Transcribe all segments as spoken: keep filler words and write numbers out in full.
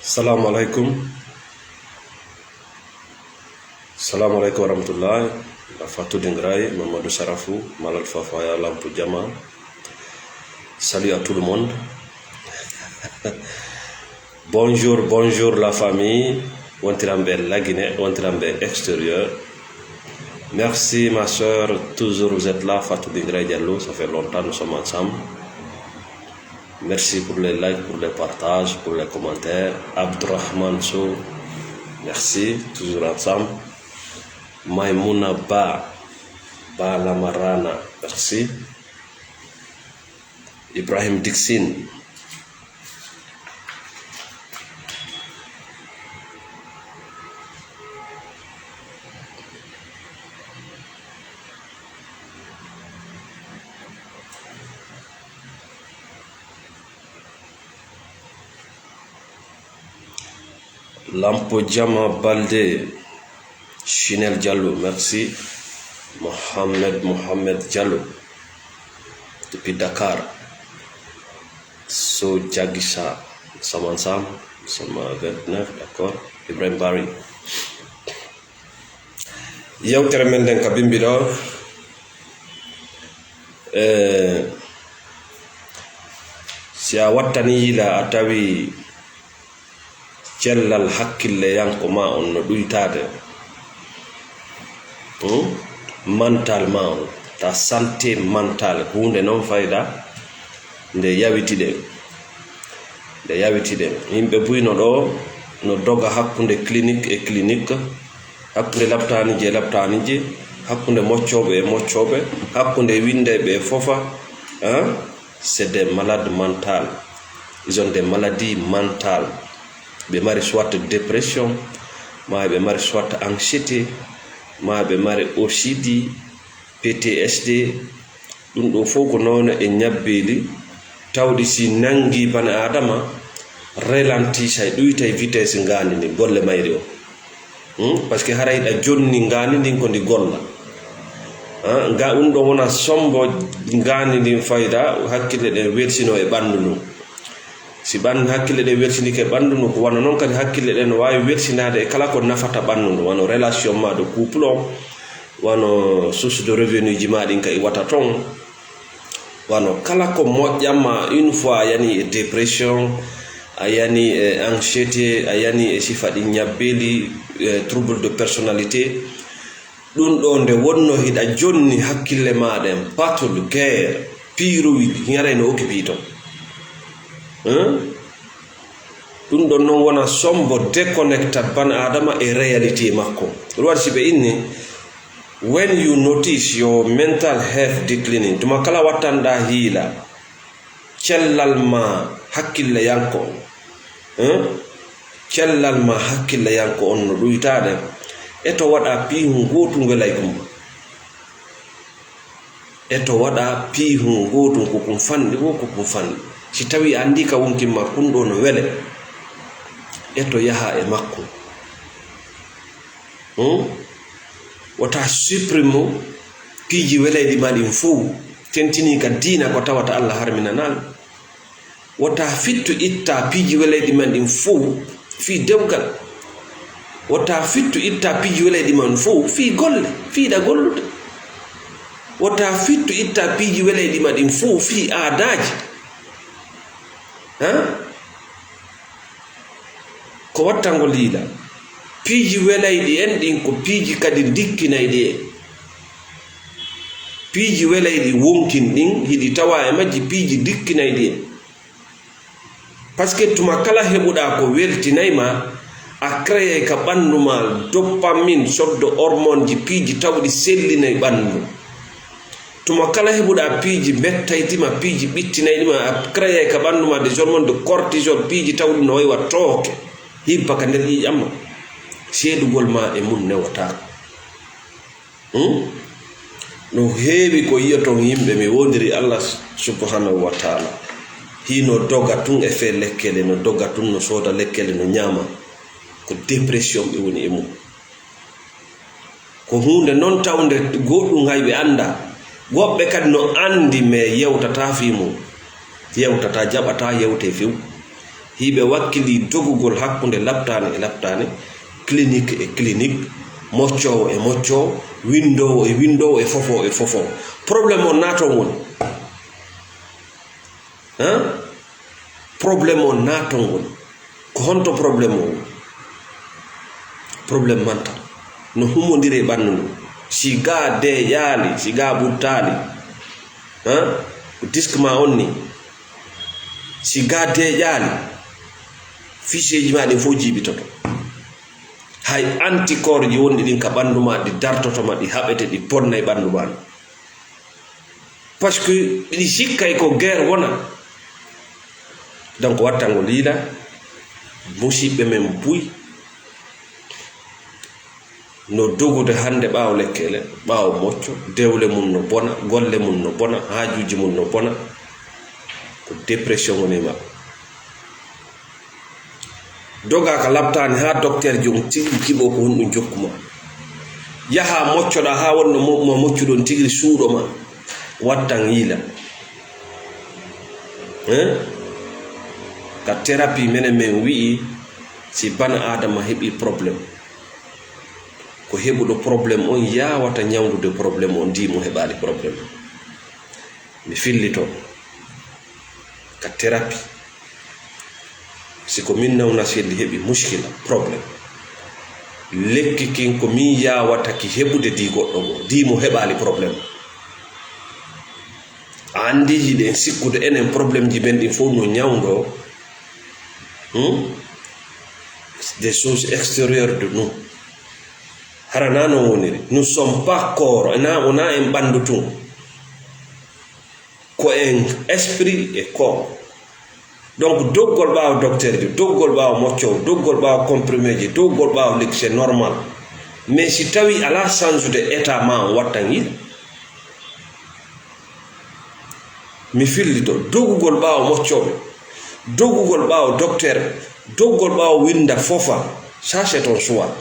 Salamu alaikum. Salamu alaikum warahmatullahi. La Fatou Dingray, Mamadou Sarafou, Malal Fafaya, Lampu Jama. Salut à tout le monde. Bonjour, bonjour la famille. Wontirambe la Guinée, wontirambe extérieur. Merci ma sœur, toujours vous êtes là, Fatou Dingray Diallo, ça fait longtemps nous sommes ensemble. Merci pour les likes, pour les partages, pour les commentaires. Abdourahmane Sow, merci, toujours ensemble. Maimouna Ba, Ba Lamarana, merci. Ibrahim Dixine. Lampo Jama Balde, Chinel Diallo, merci. Mohamed, Mohamed Diallo, depuis Dakar. So Jagisa, Saman Sam, Sama vingt-neuf, d'accord. Ibrahim Bari. Yewtere men nden ka bimbi ɗo. Eh, si a wattani yila a tawi cellal hakkilleyanko ma on no ɗuytaade, hmm? Mental ma on, ta santé mentale, huunde non fayda nde yawitiɗen. Nde yawitiɗen. Yimɓe buy no ɗo, no doga hakkunde clinique e clinique, hakkunde laptaaniji e laptaaniji, hakkunde moccooɓe e moccooɓe, hakkunde winndayɓe e fofa, hein? C'est des malades mentales. Ils ont des maladies mentales. Ɓe mari soit dépression, ma ɓe mari soit anxiété, ma ɓe mari O C D, P T S D. Ɗum ɗo fof ko noone e ñabbeeli tawɗi si nanngi bani Aadama, ralenti say ɗuytay vitesse ngaandi ndi, golle mayri o. Hmm? Parce que haray ɗa jonni ngaandi ndin ko ndi golla. Ah, nga ɗum ɗo wona sombo ngaandi ndin fayda, hakkille ɗen welsinoo e ɓanndu ndun. Si ɓan-, hakkille ɗen welsinike ɓanndu ndun, ko wano non kadi hakkille ɗen no waawi welsinaade e kala ko nafata ɓanndu ndun, wano relation ma de couple on, wano source de revenu ji ma ɗin ka iwata ton. Wano kala ko moƴƴan ma, une fois a yani e dépression, a yani e anxiété, a yani e sifa ɗin ñabbeeli, e trouble de personnalité, ɗum ɗo nde wonno hiɗa jonni hakkille ma ɗen, battle, guerre, piiruwi, ñaray no occupé ton. Hein? Ɗum ɗon non wona sombo déconnectat ban Adama e réalité makko. Ɗum waɗi si ɓe inni, when you notice your mental health declining, tuma kala wattanɗa hiila, cellal ma hakkilleyanko, hein? Cellal ma hakkilleyanko on no ɗuytaade, e to waɗa piihu ngootu welay kumba. E to waɗa piihu ngootu, ko kun fanɗi, wo ko kun fanɗi. Si tawi a anndi ka wonkin ma kun ɗo no wele, e to yaha e makko. Hmm? Wota supprime piiji welayɗi ma ɗin fow, tentinii ka diina ko tawata Allah harminanaali. Wota fittu itta piiji welayɗi man ɗin fow fii dewgal. Wota fittu itta piiji welayɗi man fow fii golle, fii ɗa gollude. Wota fittu itta piiji welayɗi ma ɗin fow fii aadaaji. Ha? Ko wattangol yiila. Piiji welayɗi en ɗin ko piiji kadi dikkinayɗi en. Piiji welayɗi wonkin ɗin, hiɗi tawa e majji piiji dikkinayɗi en. Parce que tuma kala heɓuɗa ko weltinay ma, a créé ka ɓanndu ma dopamine, soddo hormone ji, piiji tawɗi sellinay ɓanndu. Tuma kala heɓuɗa piiji mbettayɗi ma, piiji ɓittinayɗi ma, a créé ka ɓanndu ma des hormones de cortisol, piiji tawɗi no waywa tooke, hibba ka nder ƴiiƴam ma. Seedugol ma e mun newotaako. Hmm? No heewi ko yi'oton yimɓe, mi woondiri Allah subhanahu wa taala. Hino doga tun e fee lekkele, no doga tun, no sooda lekkele, no ñaama. Ko dépression ɓe woni e mum. Ko huunde non tawnde goɗɗum hay ɓe annda. Woɓɓe kadi no anndi, mais yewtata fii mum. Yewtata, jaɓata yewte few. Hiɓe wakkili dogugol hakkunde laptaane e laptaane, clinique e clinique, moccoowo e moccoowo, winndoowo e winndoowo, e fofoowo e fofoowo. Problème on naa ton woni? Hein? Problème on naa ton woni? Ko honto problème on woni? Problème mental. No humondiri e ɓanndu ndu. Si gaa deeƴaali, si gaa ɓuttaali, hein? Ko disque ma on ni. Si gaa deeƴaali, fichier ji ma ɗin fof jiiɓitoto. Hay anticorps ji wonɗi ɗin ka ɓanndu ma, ɗi dartoto ma, ɗi haɓete, ɗi bonna e ɓanndu ma. Parce que ɗi sikkay ko guerre wona. Donc, wattangol yiila, musiɓɓe men buy. No dogude hannde ɓaawo lekkele, ɓaawo mocco, dewle mum no bona, golle mum no bona, haajuuji mum no bona. Ko dépression woni e maɓɓe. Dogaa ka laptaani haa dokteer jom tigi jiɓo ko honɗum jokku ma. Yahaa moccoɗaa haa wonno mo, mo moccuɗon tigi suuɗo ma. Wattan yiila. Hein? Ka thérapie menen men wi'i si bana Aadama heɓi problème. Ko heɓuɗo problème on yaawata ñawndude problème on, ndi mo heɓaali problème. Mi fillito ka thérapie. Si ko min nawna selli heɓi muskila, problème. Lekki kin ko min yaawata ki heɓude ndi goɗɗo goo, ndi mo heɓaali problème. A anndi hiɗen sikkude enen problème ji men ɗin fof no ñawndoo, hmm? Des choses extérieures de nous. Hara na non woniri. Nous sommes pas corps. Na, wona en ɓanndu tun. Ko en esprit e corps. Donc, doggol ɓaawo docteur ji, doggol ɓaawo moccoowo, doggol ɓaawo comprimé ji, doggol ɓaawo lekki, c'est normal. Mais si tawi alaa change de état ma on wattan yiila. Mi fillito, dogugol ɓaawo moccooɓe, dogugol ɓaawo dokteer, doggol ɓaawo winnda fofa, ça c'est ton choix.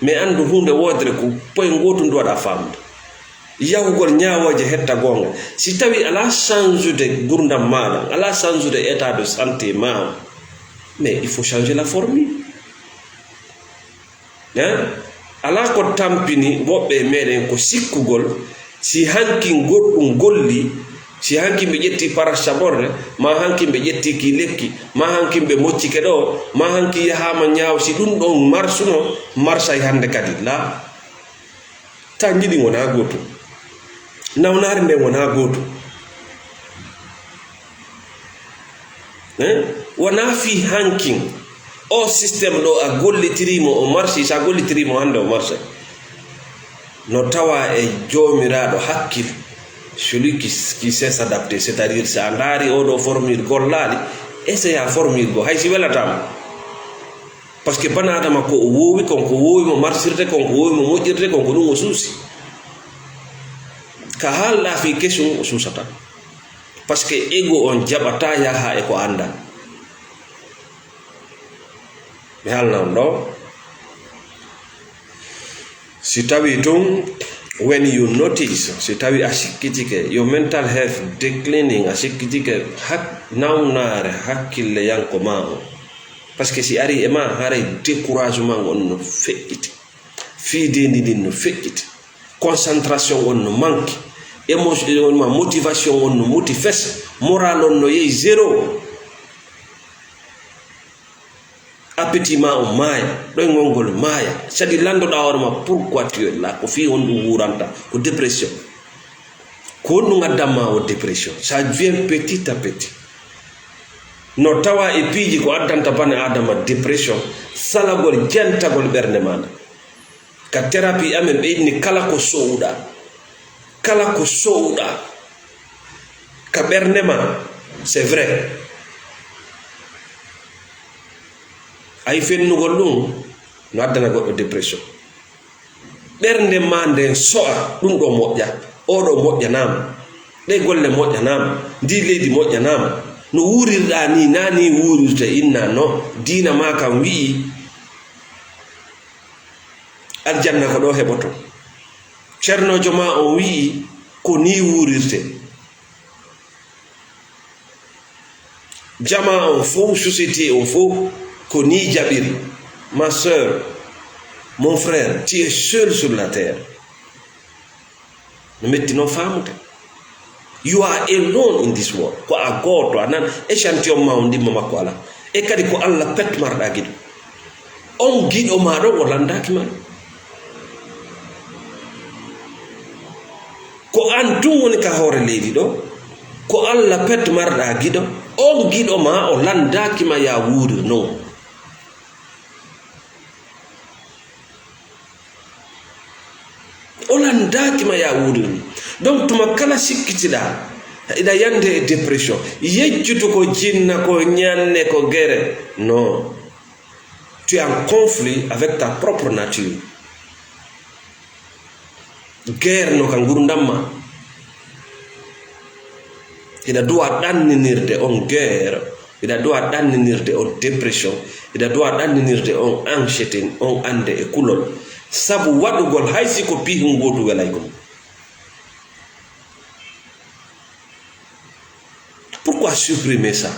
Mais anndu huunde woodere ko poye ngootu ndu waɗa faamude. Yahugol ñaawooje hetta goonga. Si tawi alaa change de gurdam maaɗa, alaa change de état de santé ma on, mais il faut changer la formule. Hein? Alaa ko tampini woɓɓe e meɗen ko sikkugol, si hankin goɗɗum golli, si hankin ɓe ƴetti paracetamol, ma hankin ɓe ƴetti ki lekki, ma hankin ɓe moccike ɗo, ma hankin yahaama ñaaw, si ɗum ɗon marsuno, marsay hannde kadi. La. Tanji ɗin wonaa gootum. Nawnaare nden wonaa gootum. Hein? Wonaa fii hankin. O système ɗo a gollitirii mo, o marsi, si a gollitirii mo hannde, o marsay. No tawa e Joomiraaɗo hakkil, celui qui, qui sait s'adapter, c'est-à-dire, si a ndaari oo ɗoo formule gollaali, essaye a formule goo, hay si welataa mo. Parce que bana Adama ko o woowi, kon ko woowi mo marsirde, kon ko woowi mo moƴƴirde, kon ko ɗum o suusi. Ka haalɗaa fii kesum, o suusata. Parce que ego on jaɓataa yaha e ko anndaa. Mi haalna on ɗo. Si tawi tun, when you notice, si tawi a sikkitike, your mental health declining, a sikkitike hak-, nawnaare hakkille yanko ma on. Parce que si ari e ma, haray découragement on no feƴƴiti. Fiideendi ndin no feƴƴiti. Concentration on no manque. Émotion, motivation on no muti fes. Moral on no yehi zéro. Appétit ma on maaya, ɗoyngol ngol maaya. Sadi lanndoɗaa hoore ma, pourquoi tu es là? Ko fii honɗum wuuranta? Ko dépression. Ko honɗum addan ma o dépression? Ça vient petit à petit. No tawa e piiji ko addanta bane Adama dépression, salagol jentagol ɓernde maaɗa. Ka thérapie amen ɓe inni kala ko sowɗaa, kala ko sowɗaa ka ɓernde ma, c'est vrai. Ay fennugol ɗum no addana goɗɗo dépression. Ɓernde ma nden so'a, ɗum ɗo moƴƴa, oo ɗo moƴƴanaama, ɗee golle moƴƴanaama, ndii leydi moƴƴanaama, no wuurirɗaa nii, naa nii wuurirte, inna no, diina ma kam wi'i, aljanna ko ɗo heɓoto. Ceernoojo ma on wi'i, ko nii wuurirte. Jamaa on fof, société on fof, ko nii jaɓiri. Ma sœur, mon frère, tu es seul sur la terre. No metti noon, faamude. You are alone in this world. Ko a gooto, a nan, échantillon ma on ndimma makko alaa. E kadi ko Allah pet marɗa giɗo. On giɗo ma ɗon o landaaki ma. Ko an tun woni ka hoore leydi ɗo. Ko Allah pet marɗa giɗo. On giɗo ma o landaaki ma ya wuurir non. O landaaki ma ya wuurir non. Donc tuma kala sikkitiɗa, iɗa yande e dépression. Yejjutu ko jinna, ko ñanne, ko gere. Non. Tu es en conflit avec ta propre nature. Guerre no ka ngurdam ma. Hiɗa duwa ɗanninirde on guerre, hiɗa duwa ɗanninirde on dépression, hiɗa duwa ɗanninirde on anxiété, on ande e kulol. Sabu waɗugol hay si ko piihu ngootu welay kon. Pourquoi supprimer ça?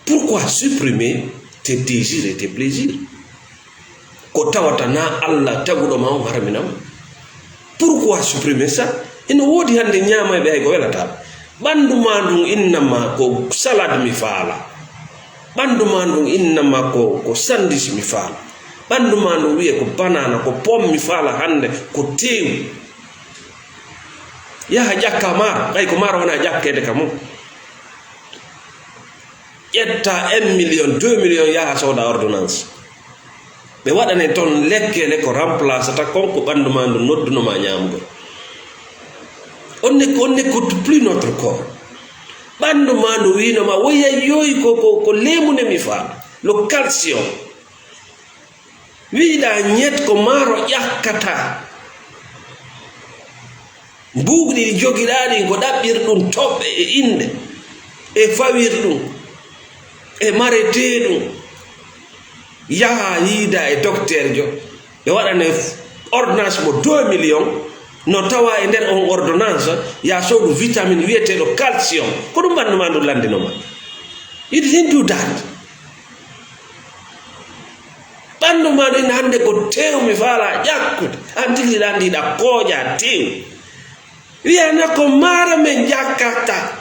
Pourquoi supprimer tes désirs et tes plaisirs? Ko tawata na Allah taguɗo ma on harminam. Pourquoi supprimer ça? Ina woodi hannde ñaamayɓe hay ko welata. Ɓanndu ma ndun innama ko salade mi faala. Ɓanndu ma ndun innama ko, ko sandwich mi faala. Ɓanndu ma ndun wi'e ko banana, ko pomme mi faala hannde, ko teewu. Yaha ƴakka maaro, ɓay ko maaro wona ƴakkeede ka mum. Ƴetta un million, deux millions, yaha sooda ordonnance. Ɓe waɗane ton lekkele ko remplacata kon ko ɓanndu ma ndu nodduno ma ñaamugol. On ne, on n'écoute plus notre corps. Ɓanndu ma ndu wiino ma, woyayyoy ko, ko, ko leemu ne mi faa, le calcium. Wiɗa ñet ko maaro ƴakkata. Mbuuɗi ɗi jogiɗaa ɗin ko ɗaɓɓir ɗum toɓɓe e innde, e fawir ɗum, e maretee ɗum. Yaha yiida e docteur jo, ɓe waɗane ordonnance mo deux millions, no tawa e nder on ordonnance, ya soodu vitamine wiyeteeɗo calcium. Ko ɗum ɓanndu ma ndu lanndino ma. It didn't do that. Ɓanndu ma ɗin hannde ko tew mi faala ƴakkude. An tigi ɗan ndiɗa kooƴa tew. Wiyana ko maaro men ƴakkata.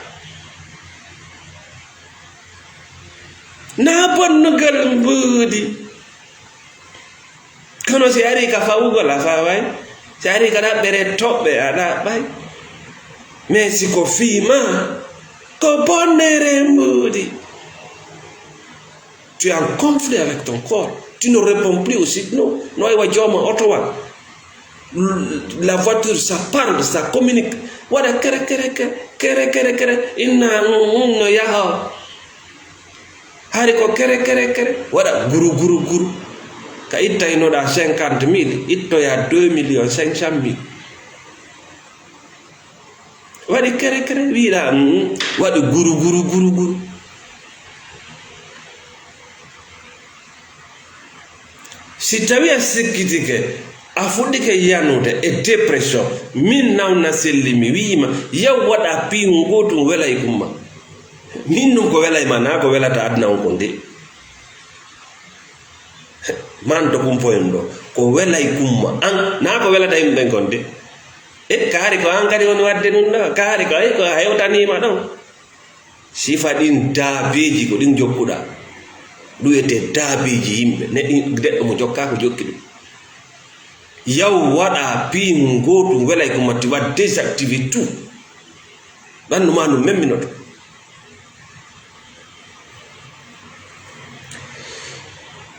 Na bonnugal mbuuɗi. Kono si ari ka fawugol a faway. Si ari ka ɗaɓɓere toɓɓe a ɗaɓɓay. Mais si ko fii ma, ko bonnere mbuuɗi. Tu es en conflit avec ton corps. Tu ne réponds plus au signal. No iwa jooma oto wa. La voiture, ça parle, ça communique. Waɗa kere, kere, kere, kere, kere, kere. Inna, mm, mm, no yaha. Hari ko kere, kere, kere. Waɗa guru, guru, guru. Ka ittaynoɗa cinquante mille, ittoya deux millions cinq cent mille. Waɗi kere kere, wiɗa, mm, waɗi guru, guru, guru, guru. Si tawi a sikkitike, a fuɗɗike yanude e dépression, min nawna selli, mi wi'ima, yaw waɗa piihu ngootum welay kumma. Min ɗum ko welay ma, naa ko welata aduna on kon de. Man to kumpoyen ɗo, ko welay kumma. An, naa ko welata yimɓe ɓen kon de. E, kaari ko an kadi woni waɗde ɗum ɗo. Kaari ko, ay, ko a hewtaniima ɗon. Sifa ɗin daabeeji ko ɗin jokkuɗaa. Ɗum wiyetee daabeeji yimɓe. Ne ɗin, neɗɗo mo jokkaa ko jokki ɗum. Yaw waɗa piihu ngootum welay ko matti waɗ désactivé tout. Ɓanndu maa ndu memminoto.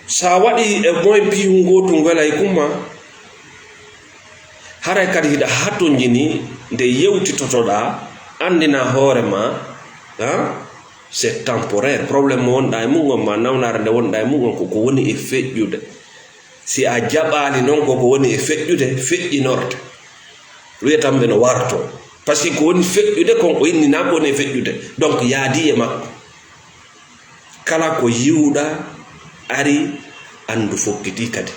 So a waɗi e moy piihu ngootum welay kumma, haray kadi hiɗa hatonjini nde yewtitotoɗaa, anndina hoore maa, ah, c'est temporaire. Problème mo wonɗaa e mum on, maa nawnaare nde wonɗaa e mum on, ko ko woni e feƴƴude. Si a jaɓaali non ko ko woni e feƴƴude, feƴƴinorte. Wiyatamɓe no warto. Parce que ko woni feƴƴude kon, o inni naa ko woni e feƴƴude. Donc, yaadi e makko. Kala ko yiwɗa ari, anndu fokkiti kadi.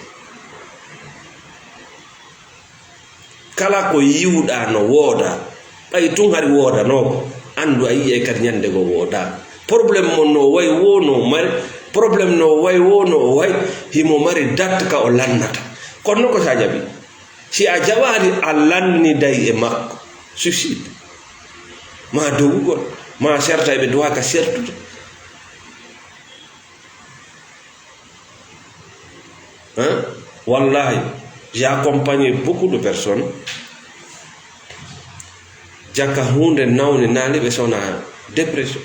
Kala ko yiwɗa no wooda, ɓay tun hari woodanoo ko, Anndu a yi'ay kadi ñannde goo woodaa. Problème mo no way woo no mari, problème no way woo no o way, himo mari date ka o lannata. Kono ko sa jaɓi, si a jaɓaani a lanniday e makko, suicide. Ma dogugol, ma serta e ɓe duwaa ka sertude. Hein? Wallahi, j'ai accompagné beaucoup de personnes. Jaka huunde nawni naali ɓe sona dépression.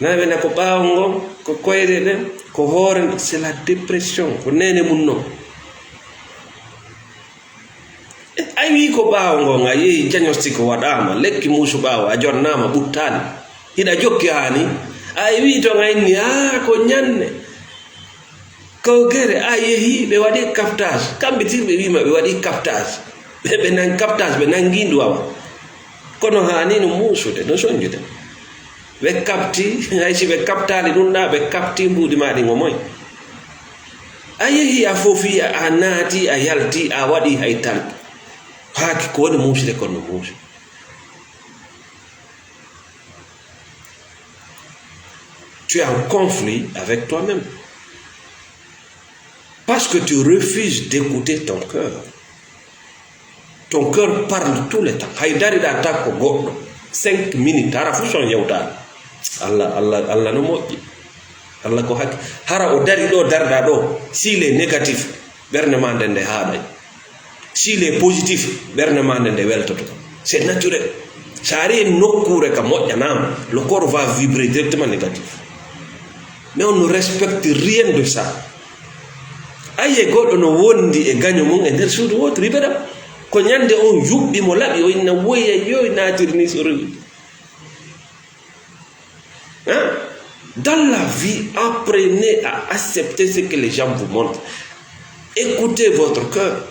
Nayi ɓe na ko ɓaawo ngon, ko koyɗe ɗen, ko hoore nden, c'est la dépression, ko nene mum non. Ay wii ko ɓaawo ngon a yehi diagnostic waɗaama, lekki muusu ɓaawo a jonnaama ɓuttaali. Hiɗa jokki haani? Ay wii ton a inni, aa, ko ñanne. Ko gere a yehi ɓe waɗi captage. Kamɓe tirɓe wiima ɓe waɗi captage. Ɓe, ɓe nan captage, ɓe nangi ndu awa. Kono haani no muusude, no sonjude. Ɓe kapti, hay si ɓe kaptaali ɗum ɗa, ɓe kapti mbuuɗi maa ɗi ngo moy. A yehi, a fofi, a naati, a yalti, a waɗi hay tal. Haaki ko woni muusude kon no muusi. Tu es en conflit avec toi-même. Parce que tu refuses d'écouter ton cœur. Ton cœur parle tout le temps. Hay dariɗa takko goɗɗo cinq minutes, hara fu son yewtaani. Allah, Allah, Allah no moƴƴi. Allah ko haqqi. Hara o dari ɗo, darɗa ɗo, s'il est négatif, ɓernde ma nden nde haaɗay. S'il est positif, ɓernde ma nden nde weltoto. C'est naturel. Sa ari e nokkuure ka moƴƴanaama, le corps va vibrer directement négatif. Mais on ne respecte rien de ça. Aye goɗɗo no wondi e gaño mum e nder suudu wooturu, yiɓe ɗam. Ko ñande on yuɓɓi mo laɓi, o inna woya yo naatiri ni so rewi. Hein? Dans la vie, apprenez à accepter ce que les gens vous montrent. Écoutez votre cœur.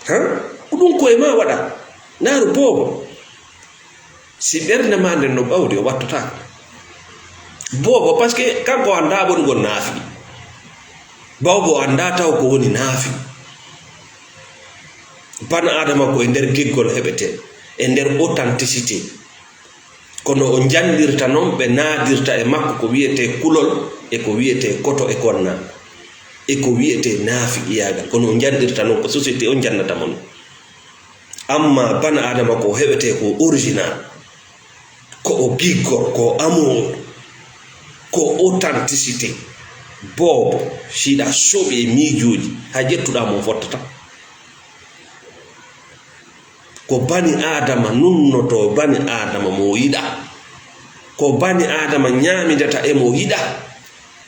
Hein? Ko ɗum koye ma waɗa. Naaru boobo. Si ɓernde ma nden no ɓawdi, o wattotaako. Boobo, parce que kanko o anndaa ɓonugol naafi. Bawbo o anndaa taw ko woni naafi. Bana Adama ko e nder giggol heɓetee, e nder authenticité. Kono o njanɗirta non ɓe naadirta e makko ko wiyetee kulol, e ko wiyetee koto e konna, e ko wiyetee naafiqiyaagal. Kono o njanɗirta non ko société o njannata mo non. Amma bana Adama ko heɓetee ko original, ko o giggol, ko amour, ko authenticité. Boobo, si hiɗa soɓi e miijooji, haa ƴettuɗaa mo fottata. Ko bani Aadama nunnotoo bani Aadama mo yiɗa. Ko bani Aadama ñaamidata e mo yiɗa.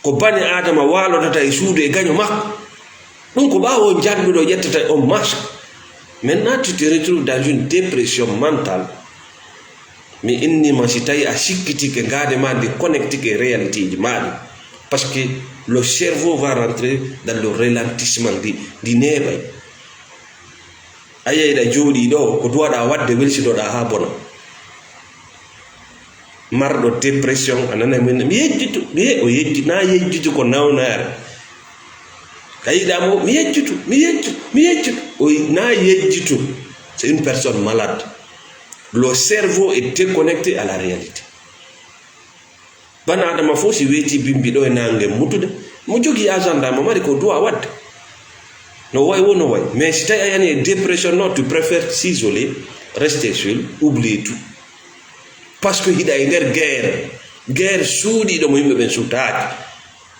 Ko bani Aadama waalodata e suudu e gaño makko. Ɗum ko ɓaawo njanɗuɗo ƴettata on masque. Maintenant, tu te retrouves dans une dépression mentale. Mi inni ma si tawi a sikkitike ngaade ma ndi connectike e réalité ji ma ɗi. Parce que le cerveau va rentrer dans le ralentissement, ndi, ndi neeɓay. A yeyɗa jooɗii ɗo, ko duwaɗa waɗde, welsinoɗa haa bona. Marɗo dépression, a nana min, mi yejjitu, mi ye-, o yejji-, na yejjitu ko nawnaare. A yiɗa mo, mi yejjitu, mi yejjitu, mi yejjitu. O y-, na yejjitu. C'est une personne malade. Le cerveau est déconnecté à la réalité. Bana Adama fof si weeti bimbi ɗo e nange mutude, mo jogii agenda mo mari ko duwa waɗde. No way wo no way. Mais si tawi a yani e dépression noon, tu préfères s'isoler, rester seul, oublier tout. Parce que hiɗa e nder guerre. Guerre suuɗiiɗo mo yimɓe ɓen sutaaki.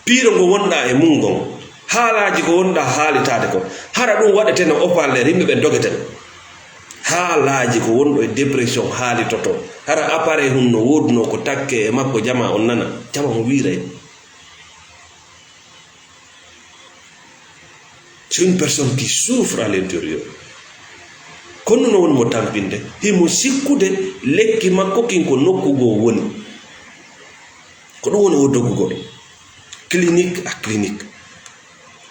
Piiro ngo wonɗa e mum ngon, haalaaji ko wonɗa haalitaade kon, hara ɗum waɗeteno haut-parleur, yimɓe ɓen dogeteno. Haalaaji ko wonɗo e dépression haalitoto, hara appareil hun no woodunoo ko takkee e makko, jama on nana, jama mo wiiray. C'est une personne qui souffre à l'intérieur. Kono no woni mo tampinde, himo sikkude lekki makko kin ko nokku goo woni. Ko ɗum woni o dogugol. Clinique à clinique.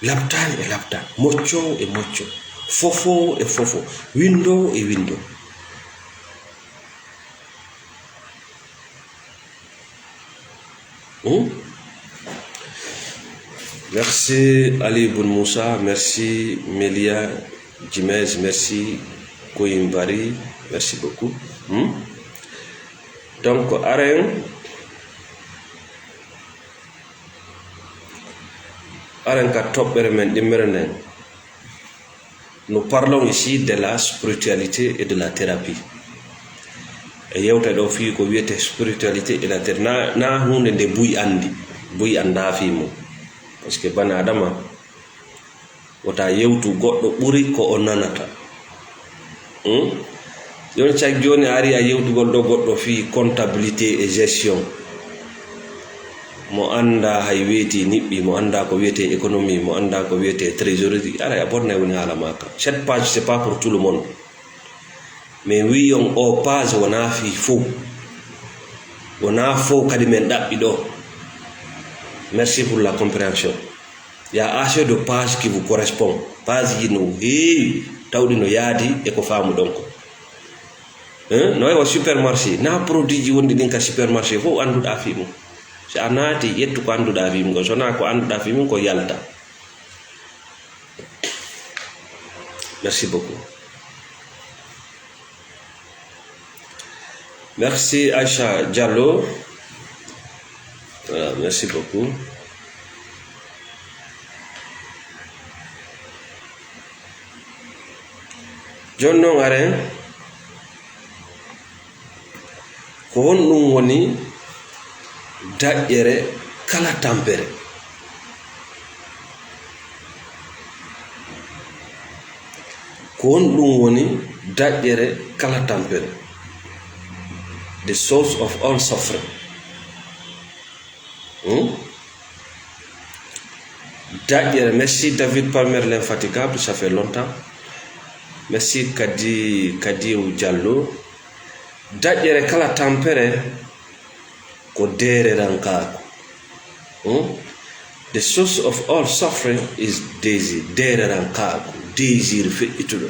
Laptaani e laptaan. Moccoowo e moccoo. Fofoowo e fofoo. Winndoowo e winndoo. Hmm? Merci Ali Boun Moussa, merci Melia Jimez, merci Koyimbari, merci beaucoup. Hmm? Donc, aren, aren ka toɓɓere men ɗimmere nden. Nous parlons ici de la spiritualité et de la thérapie. E yewta ɗo fii ko wiyete spiritualité et la thérapie. Na, na hunde nde buy andi. Buy anda fii mum. Parce que bana adama, wota yewtu goɗɗo ɓuri ko o nanata. Hmm? Joni cag joni a ari a yewtugol ɗo goɗɗo fii comptabilité et gestion. Mo anda hay weeti niɓɓi, mo anda ko wiyete économie, mo anda ko wiyete trésorerie, ara a bonnay woni haala maka. Cette page, c'est pas pour tout le monde. Mais wi on o page wona fii fow. Wona fow kadi men ɗaɓɓi ɗo. Merci pour la compréhension. Il y a assez de pages qui vous correspond. Page ji no heewi, tawɗi no yaadi e ko faamuɗon ko. Hein? No wayi wa supermarché, na produit ji wonɗi ɗin ka supermarché fow annduɗa fii mum. Si a naati, ƴettu ko annduɗa fii mum ko, so na ko annduɗa fii mum ko, yalta. Merci beaucoup. Merci Aïcha Diallo. Voilà, merci beaucoup. Jooni non aren, ko honɗum woni daƴƴere kala tampere? Ko honɗum woni daƴƴere kala tampere? The source of all suffering. Hmm? Daƴƴere, merci David Palmer l'infatigable, ça fait longtemps. Merci Kadi, Kadiou Diallo. Daƴƴere kala tampere ko deererankaaku. Hmm? The source of all suffering is désir. Deererankaaku, désir feƴƴituɗo.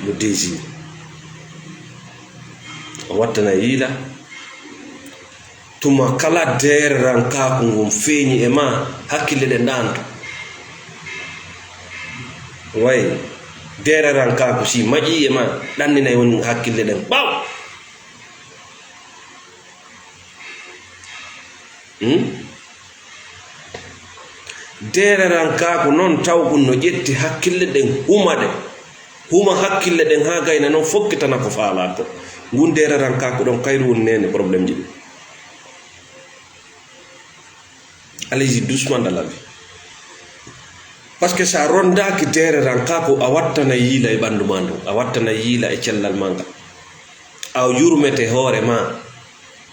Mo désir. O wattana yiila. Tuma kala deererankaaku ngun feeñi e ma, hakkille ɗen ɗaanto. Way, deererankaaku si maƴii e ma, ɗanninay woni hakkille ɗen ɓaw. Hmm? Deererankaaku non taw ɗum no ƴetti hakkille ɗen, huma ɗe. Huma hakkille ɗen haa gayna non fokkitana ko faalaa ko. Ngun deererankaaku ɗon kayru woni neene problème ji ɗin. Allez-y doucement dans la vie. Parce que sa rondaaki deererankaaku, a wattana yiila e ɓanndu ma ndun, a wattana yiila e cellal ma ngal. A yurmete hoore ma,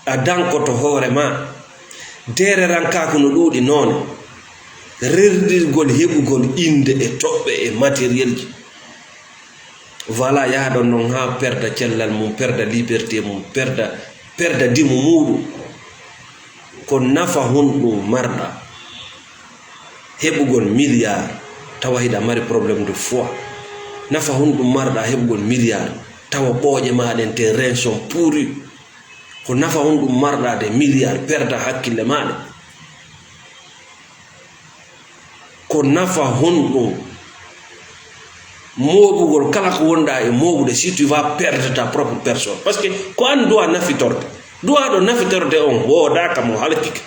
a dankoto hoore ma. Deererankaaku no ɗuuɗi noone. Rerɗirgol heɓugol innde e toɓɓe e matériel ji. Voilà, yaha ɗon non haa perda cellal mum, perda liberté mum, perda, perda dimo muuɗum. Ko nafa honɗum marɗa heɓugol milliard tawa hiɗa mari problème de foi? Nafa honɗum marɗa heɓugol milliard tawa ɓooƴe ma ɗen, tes reins sont pourris? Ko nafa honɗum marɗa de milliard perda hakkille ma ɗen? Ko nafa honɗum mooɓugol kala ko wonɗa e mooɓude si tu vas perdre ta propre personne? Parce que ko an duwa nafitorde. Duwaɗo nafitorde on woodaaka, mo halkike.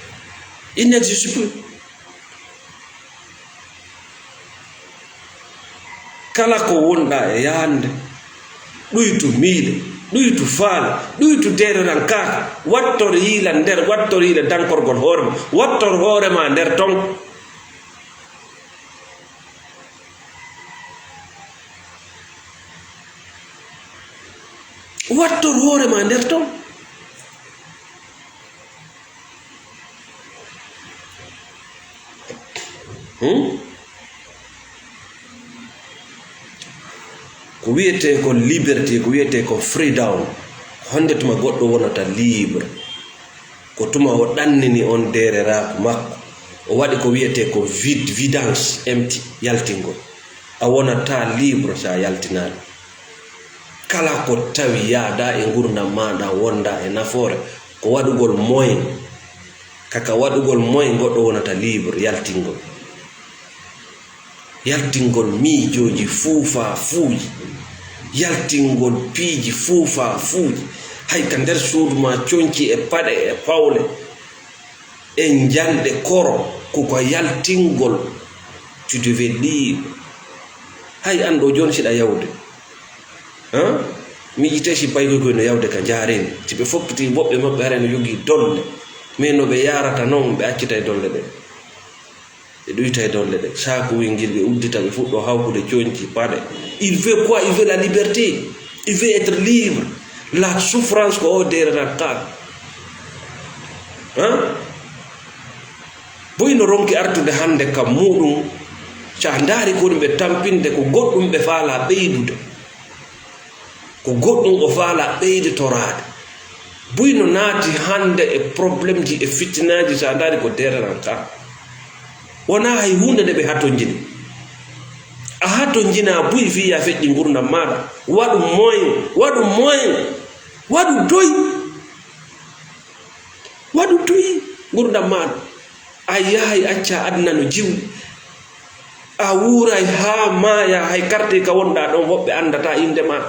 Il n'existe plus. Kala ko wonɗa e yaande, ɗuytu miile, ɗuytu faale, ɗuytu deererankaaku, wattor yiila nder, wattor yiila dankorgol hoore ma, wattor hoore ma nder ton. Wattor hoore ma nder ton. Hmm? Ko wiyetee ko liberté, ko wiyetee ko freedom. Honde tuma goɗɗo wonata libre? Ko tuma o ɗannini on deereraaku makko, o waɗi ko wiyetee ko vid-, vidance, empty, yaltingol. A wonata libre sa yaltinaali. Kala ko tawi yaada e ngurdam maaɗa, wonda e nafoore, ko waɗugol moyen. Kaka waɗugol moyen goɗɗo wonata libre, yaltingol. Yaltingol miijooji fuufaafuuji, yaltingol piiji fuufaafuuji, hay ka nder suudu maa, conci e paɗe e pawle e njanɗe koro, ko ko yaltingol, tu devais libre. Hay an ɗo jooni siɗa yawde. Hein? Miijitee si baygoy koy no yawde ka njaareendi, si ɓe fokkiti woɓɓe maɓɓe hara no yogii dolle, mais no ɓe yaarata noon, ɓe accitay dolle ɗe. Ɓe ɗuytay dolle ɗe. Saakuwel ngel ɓe uddita, ɓe fuɗɗo hawkude conci, paɗe. Il veut quoi? Il veut la liberté. Il veut être libre. La souffrance ko o deerata ka. Hein? Boy no ronki artude hannde kam muuɗum, so a ndaari ko ɗum ɓe tampinde, ko goɗɗum ɓe faalaa ɓeydude. Ko goɗɗum o faalaa ɓeyditoraade. Buy no naati hannde e problemji e fitinaaji, so a ndaari ko deeranan ka. Wonaa hay huunde nde ɓe hatonjini. A hatonjinaa buy fii yo a feƴƴi ngurdam maaɗa. Waɗu moyen, waɗu moyen, waɗu doy. Waɗu doy ngurdam maaɗa. A yahay acca aduna no jiwli. A wuuray haa maaya, hay quartier ka wonɗaa ɗon, woɓɓe anndataa innde maa.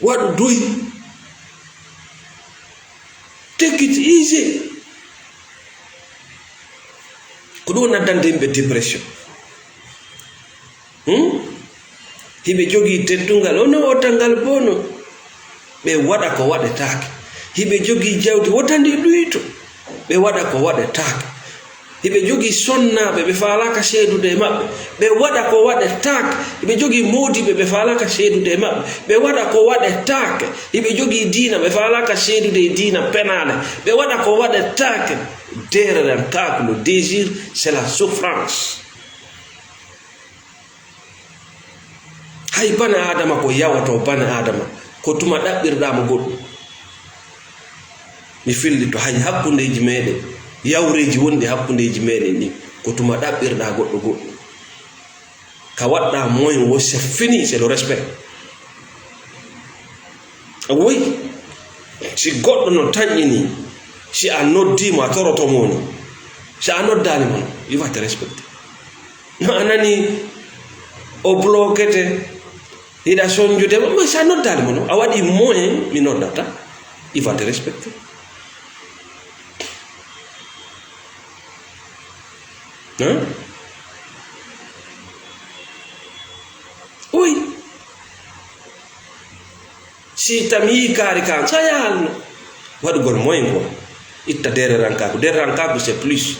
Waɗu doy. Take it easy. Ko ɗum addanta yimɓe dépression. Hmm? Hiɓe jogii teddungal, ono o tanngal bono. Ɓe waɗa ko waɗetaake. Hiɓe jogii jawdi, wota ndi ɗuyto. Ɓe waɗa ko waɗetaake. Hiɓe jogii sonnaaɓe, ɓe faalaaka seedude e maɓɓe. Ɓe waɗa ko waɗetaake. Hiɓe jogii moodiɓɓe, ɓe faalaaka seedude e maɓɓe. Ɓe waɗa ko waɗetaake. Hiɓe jogii diina, ɓe faalaaka seedude e diina penaale. Ɓe waɗa ko waɗetaake. Deerere am, kaa ko le désir, c'est la souffrance. Hay bane Aadama ko yawoto bane Aadama, ko tuma ɗaɓɓirɗaa mo goɗɗum. Mi fillito hay hakkundeeji meeɗen, yawreeji wonɗi hakkundeeji meeɗen ɗin, ko tuma ɗaɓɓirɗaa goɗɗo goɗɗum. Ka waɗɗaa moyen wo, c'est fini, c'est le respect. Woy, si goɗɗo no tanƴini, si a noddii mo, a toroto mo ni. Si a noddaali mo, il va te respecter. No a nani o bloquete, hiɗa sonjude mo, mais si a noddaali mo no, a waɗi moyen mi noddata, il va te respecter. Hein? Oui. Si tami kaari kan, sa yaalno. Waɗugol moyen quoi. Itta deererankaaku. Deererankaaku, c'est plus.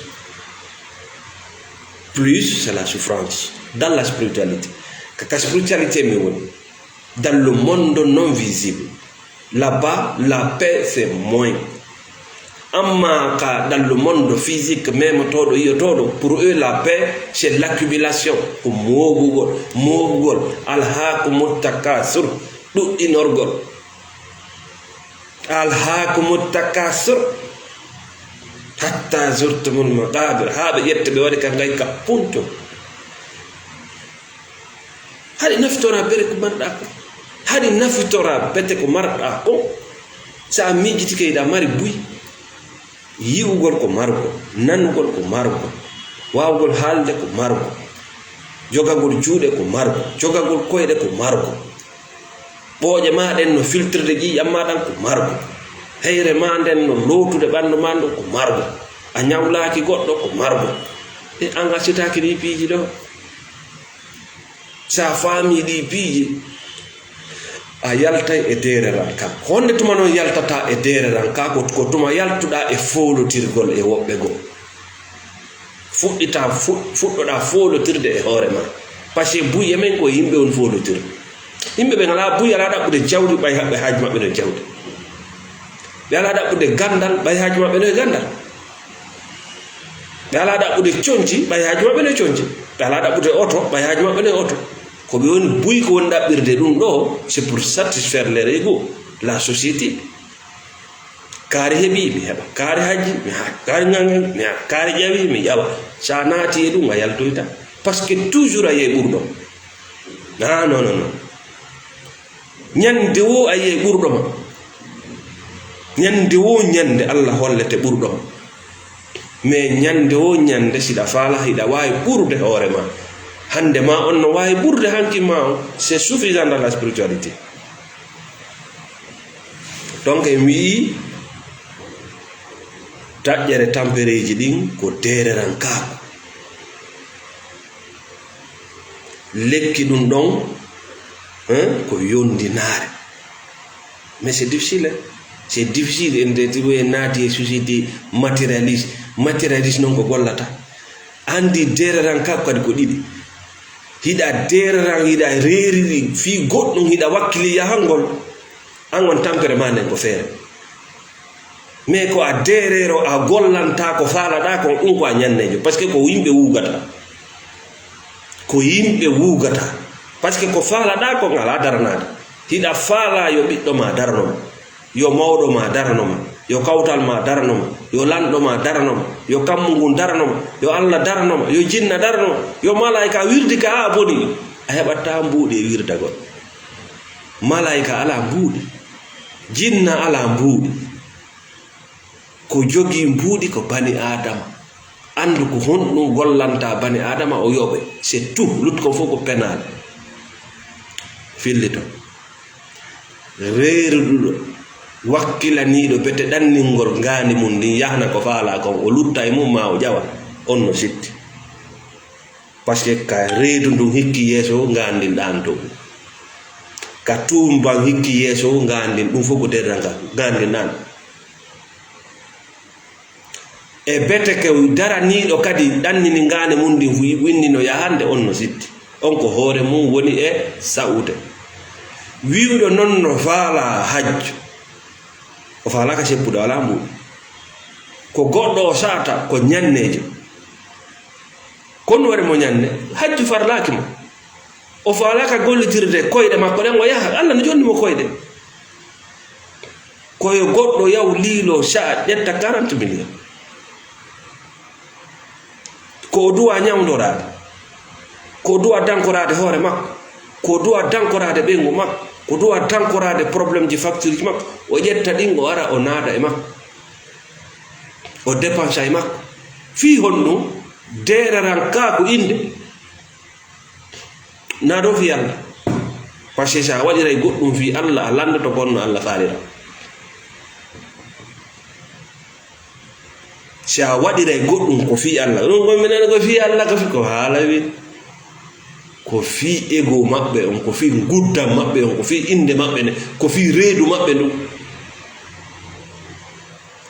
Plus, c'est la souffrance. Dans la spiritualité. Ka, ka spiritualité mi woni. Dans le monde non visible. Là-bas, la paix, c'est moins. Amma ka dans le monde physique, memotooɗo, yiyotooɗo, pour eux, la paix, c'est l'accumulation. Ko moobugol, moobugol. Alhaakumu takasur. Ɗuɗɗinorgol. Alhaakumu takasur. Hatta zurtumul maqabir. Haa ɓe ƴetta ɓe waɗi ka ngay ka punto. Haɗi nafitoraa bete ko marɗaa ko. Haɗi nafitoraa bete ko marɗaa ko. So a miijitike hiɗa mari buy, yi'ugol ko margol, nanugol ko margol, waawugol haalde ko margol, jogagol juuɗe ko margol, jogagol koyɗe ko margol. Ɓooƴe maa ɗen no filtirde ƴiiƴam maa ɗan ko margol. Heyre maa nden no lootude ɓanndu maa ndun ko margol. A ñawlaaki goɗɗo ko margol. E an a sitaaki ɗii piiji ɗoo. So a faamii ɗii piiji, a yaltay e deereran ka. Honde tuma non yaltataa e deereran ka? Ko, ko tuma yaltuɗaa e foolotirgol e woɓɓe goo. Fuɗɗitaa, fuɗ-, fuɗɗoɗaa foolotirde e hoore maa. Parce que buy e men ko yimɓe on foolotirde. Yimɓe ɓen alaa buy, alaa ɗaɓɓude jawdi, ɓay haɓɓe haaju maɓɓe no e jawdi. Ɓe alaa ɗaɓɓude ganndal, ɓay haaju maɓɓe no e ganndal. Ɓe alaa ɗaɓɓude conci, ɓay haaju maɓɓe no e conci. Ɓe alaa ɗaɓɓude oto, ɓay haaju maɓɓe no e oto. Ko ɓe woni buy ko woni ɗaɓɓirde ɗum ɗoo, c'est pour satisfaire les ego, la société. Kaari heɓii, mi heɓa. Kaari hajji, mi haja. Kaari ŋaŋŋa, mi haja. Kaari ƴawi, mi ƴawa. So a naati e ɗum, a yaltoyta. Parce que toujours a yiyay ɓurɗo. Ah, non, non, non. Ñande woo a yiyay ɓurɗo ma. Ñande woo ñande Allah hollete ɓurɗo ma. Mais ñande o ñande, siɗa faala, hiɗa waawi ɓurde hoore ma. Hande ma on no waawi ɓurde hanki ma on. C'est suffisant dans la spiritualité. Donc, en wi'i taƴƴere tampereeji ɗin ko deererankaaku. Lekki ɗum ɗon, hein, ko yondinaare. Mais c'est difficile, hein. C'est difficile, en de, en naati e société matérialiste. Matérialiste non ko gollata. Andi deererankaaku kadi ko ɗiɗi. Hiɗa deereran, hiɗa reeriri fii goɗɗum, hiɗa wakkili yahangol. An on tampere ma nden ko feere. Mais ko a deereero, a gollanta ko faalaɗaa kon, ɗum ko a ñanneejo. Parce que ko yimɓe wuugata. Ko yimɓe wuugata. Parce que ko faalaɗaa kon alaa daranaade. Hiɗa faalaa yo ɓiɗɗo ma darano ma. Yo mawɗo ma darano ma. Yo kawtal ma darano ma. Yo lanɗo ma darano ma. Yo kammu ngun darano ma. Yo Alla darano ma. Yo jinna darano ma. Yo malaayika wirdi ka a boni. A heɓataa mbuuɗi e wirdagol. Malaayika alaa mbuuɗi. Jinna alaa mbuuɗi. Ko jogii mbuuɗi ko bani Aadama. Anndu ko honɗum gollanta bani Aadama o yoɓe. C'est tout. Lutti kon fof ko penaale. Fillito. Reeruɗuɗo, wakkilaniiɗo bete ɗanningol ngaandi mum ndin yahna ko faalaa kon, o lutta e mum ma o ƴawa, on no sitti. Parce que ka reedu ndun hikki yeeso ngaandi ɗaanto. Ka tuumban hikki yeeso ngaandi ɗum fof ko derranga ngaandi ɗaan. E bete ke daraniiɗo kadi ɗannini ngaandi mum ndin fu winndi no yahande on no sitti. On ko hoore mum woni e sa'ude. Wi'uɗo non no faalaa hajju. O faalaaka seppude, o alaa mbuuɗi. Ko goɗɗo o sa'ata ko ñanneejo. Kono waɗi mo ñanne, hajju farlaaki mo. O faalaaka gollitirde koyɗe makko ɗen, o yaha. Alla no jonni mo koyɗe. Ko yo goɗɗo yaw liilo sa'a ƴetta quarante millions. Ko o duwa ñawndoraade. Ko o duwa dankoraade hoore makko. Ko o duwa dankoraade ɓeyngu makko. Ko o duwa dankoraade problème ji facture ji makko. O ƴetta ɗin, o ara, o naada e makko. O dépensa e makko. Fii honɗum? Deererankaaku innde. Naa ɗoo fii Alla. Parce que si a waɗiray goɗɗum fii Alla, a lanndoto ko honno Alla faalira. Si a waɗiray goɗɗum ko fii Alla, ɗum ko minen ko fii Alla, ko fii, ko haala wi. Ko fii ego maɓɓe on, ko fii nguddan maɓɓe on, ko fii innde maɓɓe nden, ko fii reedu maɓɓe ndun.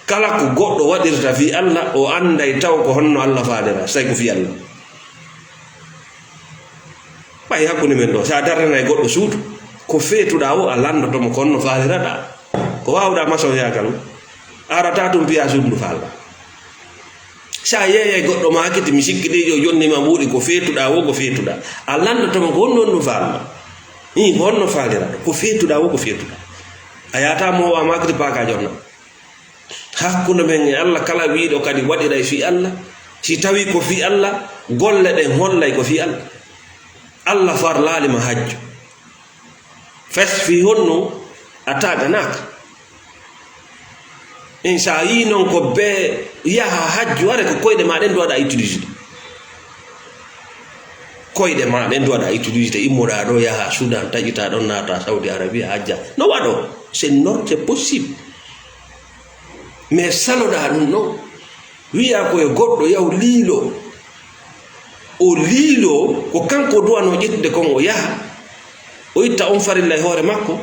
Kala ko goɗɗo waɗirta fii Alla, o annday taw ko honno Alla faalira, si tawi ko fii Alla. Ɓay hakkunde men ɗoo, si a darnanay goɗɗo suudu, ko feetuɗaa woo, a lanndoto mo ko honno faaliraɗaa. Ko waawuɗaa masoŋyaa kan, a arataa tun piyaa suudu ndu faalɗaa. Si a yeeyay goɗɗo maakiti, mi sikki de yo jonni ma mbuuɗi, ko feetuɗaa woo, ko feetuɗaa. A lanndoto mo ko honno honno faalɗaa. Ii, ko honno faaliraɗaa, ko feetuɗaa woo, ko feetuɗaa. A yahataa mo o a maakiti paaka jonna. Hakkunde men e Alla, kala wiiɗo kadi waɗiray fii Alla, si tawii ko fii Alla, golle ɗen hollay ko fii Alla. Alla farlaali ma hajju. Fes fii honno a taaganaaka. En, si a yii non ko bee yaha hajju, are ko koyɗe maa ɗen duwaɗa utiliser. Koyɗe maa ɗen duwaɗa utiliser, immoɗaa ɗoo, yaha Sudan, taƴitaa ɗon, naata Saudi Arabia, hajja. No waɗoo? C'est nor-, c'est possible. Mais saloɗaa ɗum ɗon, wi'aa ko e goɗɗo yahu liilo. O liilo, ko kanko duwanoo ƴettude kon o yaha. O itta on farilla e hoore makko.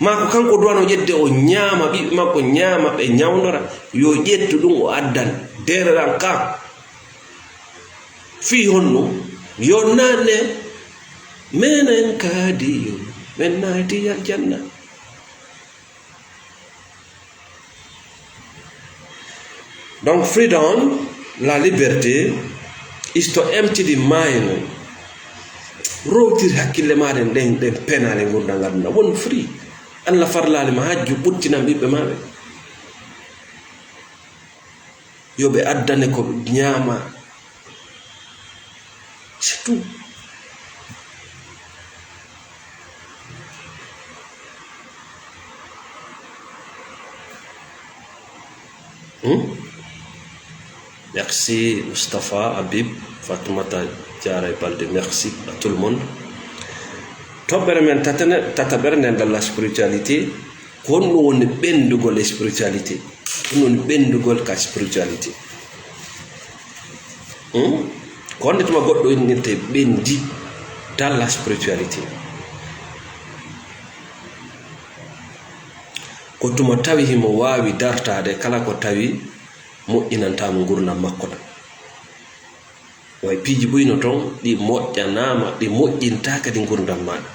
Maa ko kanko duwanoo ƴettude o ñaama, ɓiɓɓe makko ñaama, ɓe ñawndora. Yo ƴettu ɗum o addan. Deereran ka. Fii honno? Yo naane, menen kadi yo men naati aljanna. Donc, freedom, la liberté, is to empty the mind. Rowtir hakkille maaɗa ɗen, ɗen penaale ngurndan aduna. Won free. Allah farlaali ma hajju, ɓuttinan ɓiɓɓe maa ɓe. Yo ɓe addane ko ɓe ñaama. C'est tout. Hmm? Merci Moustapha, Habib, Fatoumata Diarra Baldé, merci à tout le monde. Toɓɓere men tatane-, tataɓere nden dalla spiritualité, ko honɗum woni ɓendugol e spiritualité? Ko honɗum woni ɓendugol ka spiritualité? Hmm? Ko honde tuma goɗɗo innirte ɓendi dalla spiritualité? Ko tuma tawi himo waawi dartaade kala ko tawi moƴƴinantaa mo ngurndan makko ɗan. Way piiji buy no ton, ɗi moƴƴanaama, ɗi moƴƴintaa kadi ngurndan maaɗa.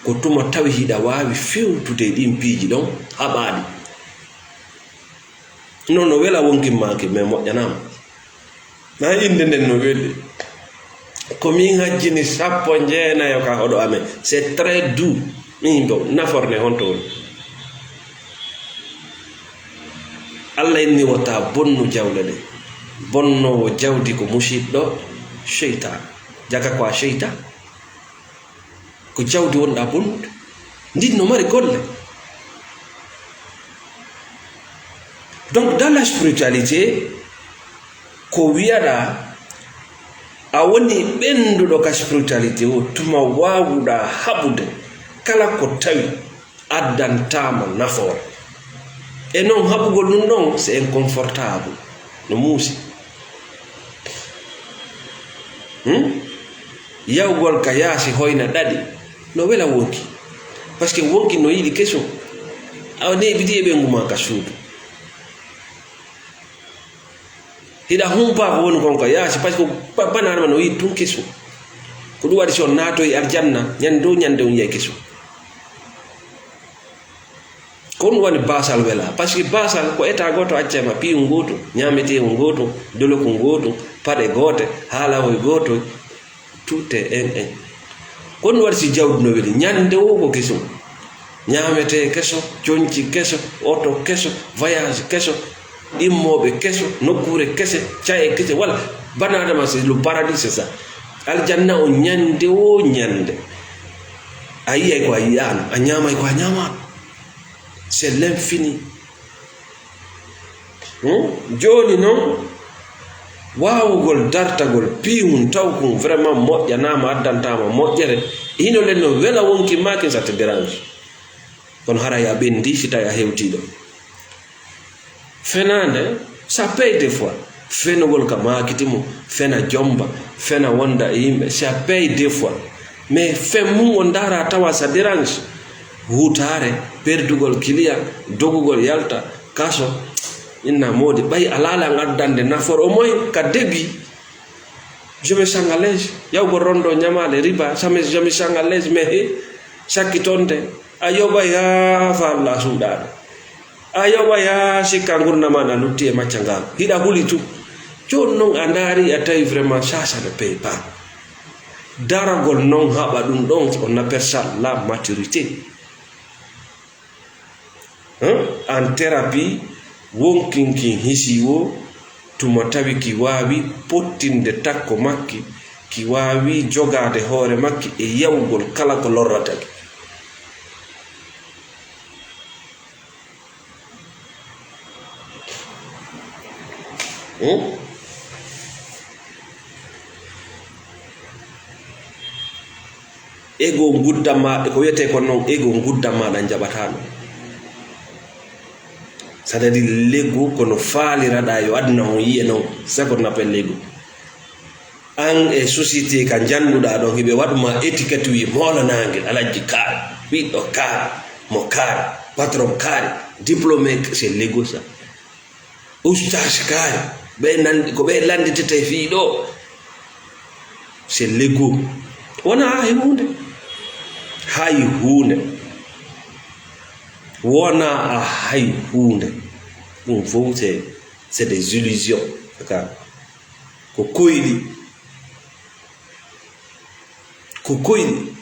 Ko tuma tawi hiɗa waawi fewtude e ɗin piiji ɗon, haɓaaɗi. Non, no wela wonkin maaki, mais moƴƴanaama. Na innde nden no weli. Ko min hajjini sappo jeenayo ka hoɗo amen. C'est très doux. Min bo, naforne honto woni? Allah inni wota bonnu jawle ɗe. Bonnoowo jawdi ko musiɗɗo seytaan. Jaka ko a seytaan. Ko jawdi wonɗa bonnude. Ndin no mari golle. Donc, dans la spiritualité, ko wiyaɗa a woni ɓenduɗo ka spiritualité o, tuma waawuɗa haɓude kala ko tawi addantaama nafoore. E non haɓugol ɗum ɗon, c'est inconfortable. No muusi. Hmm? Yawgol ka yaasi hoyna ɗaɗi. No wela wonki. Parce que wonki no yiɗi keso. Awa neeɓidi e ɓengu ma ka suudu. Hiɗa humpa ko woni kon ka yaasi, parce que ba-, bana adama no yiɗi tun keso. Ko ɗum waɗi si on naatoyi aljanna, ñande dow ñande on yiyay keso. Ko ɗum woni baasal wela. Parce que baasal ko état gooto accay ma, piiwu ngootu, ñaameteewu ngootu, doloku ngootu, paɗe goote, haalahoy gooto, tout est un, un. Ko ɗum waɗi si jawdi no weli. Ñande wo ko kesum. Ñaametee keso, conci keso, oto keso, voyage keso, immooɓe keso, nokkuure kese, caye kese, wala. Bana adama, c'est le paradis, c'est ça. Aljanna o ñande wo ñande. A yiyay ko a yiyaano, a ñaamay ko a ñaamaano. C'est l'infini. Hmm? Jooni non, waawugol dartagol piiwun taw kun vraiment moƴƴanaama, addantaama moƴƴere, hino len no wela wonki maakin, ça te dérange. Kono haray a ɓendi si tawi a hewtiiɗo. Fenaande, ça paye des fois. Fenugol ka maakiti mum, fena jomba, fena wonda e yimɓe, ça paye des fois. Mais fen mum on ndaara tawa ça dérange. Hutaare, perdugol client, dogugol yalta, kaso, inna moodi, ɓay a laalan addande nafoore, au moins ka début, je me sens à l'aise. Yawgol rondo ñamaale riba, ça me, je me sens à l'aise, mais he, sakkitonde, a yoɓay haa fa Allah suuɗaade. A yoɓay haa sikka ngurndan maa na lutti e macca ngal. Hiɗa huli tun. Jooni non a ndaari a tawi vraiment ça, ça ne paye pas. Daragol non haɓa ɗum ɗon, on appelle ça la maturité. Hein? En thérapie, wonkin kin hisi wo, tuma tawi ki waawi pottinde takko makki, ki waawi jogaade hoore makki e yawgol kala ko lorrata ki. Hmm? Ego nguddan ma, ko wiyetee kon non, ego nguddan ma ɗan jaɓataa ɗum. C'est-à-dire, l'ego, kono faaliraɗaa yo aduna on yi'e non, c'est ce qu'on appelle l'ego. An e société ka njannduɗaa ɗon, hiɓe waɗu ma étiquette, wi moolanaangel, alajji kaari, ɓiɗɗo kaari, mo kaari, patron kaari, diplômé, c'est l'ego ça. Ustaas kaari, ɓe nan-, ko ɓe lannditete fii ɗoo, c'est l'ego. Wonaa hay huunde. Hay huunde. Wonaa hay huunde. Ɗum fof c'est, c'est des illusions. Ka, ko koyɗi. Ko koyɗi.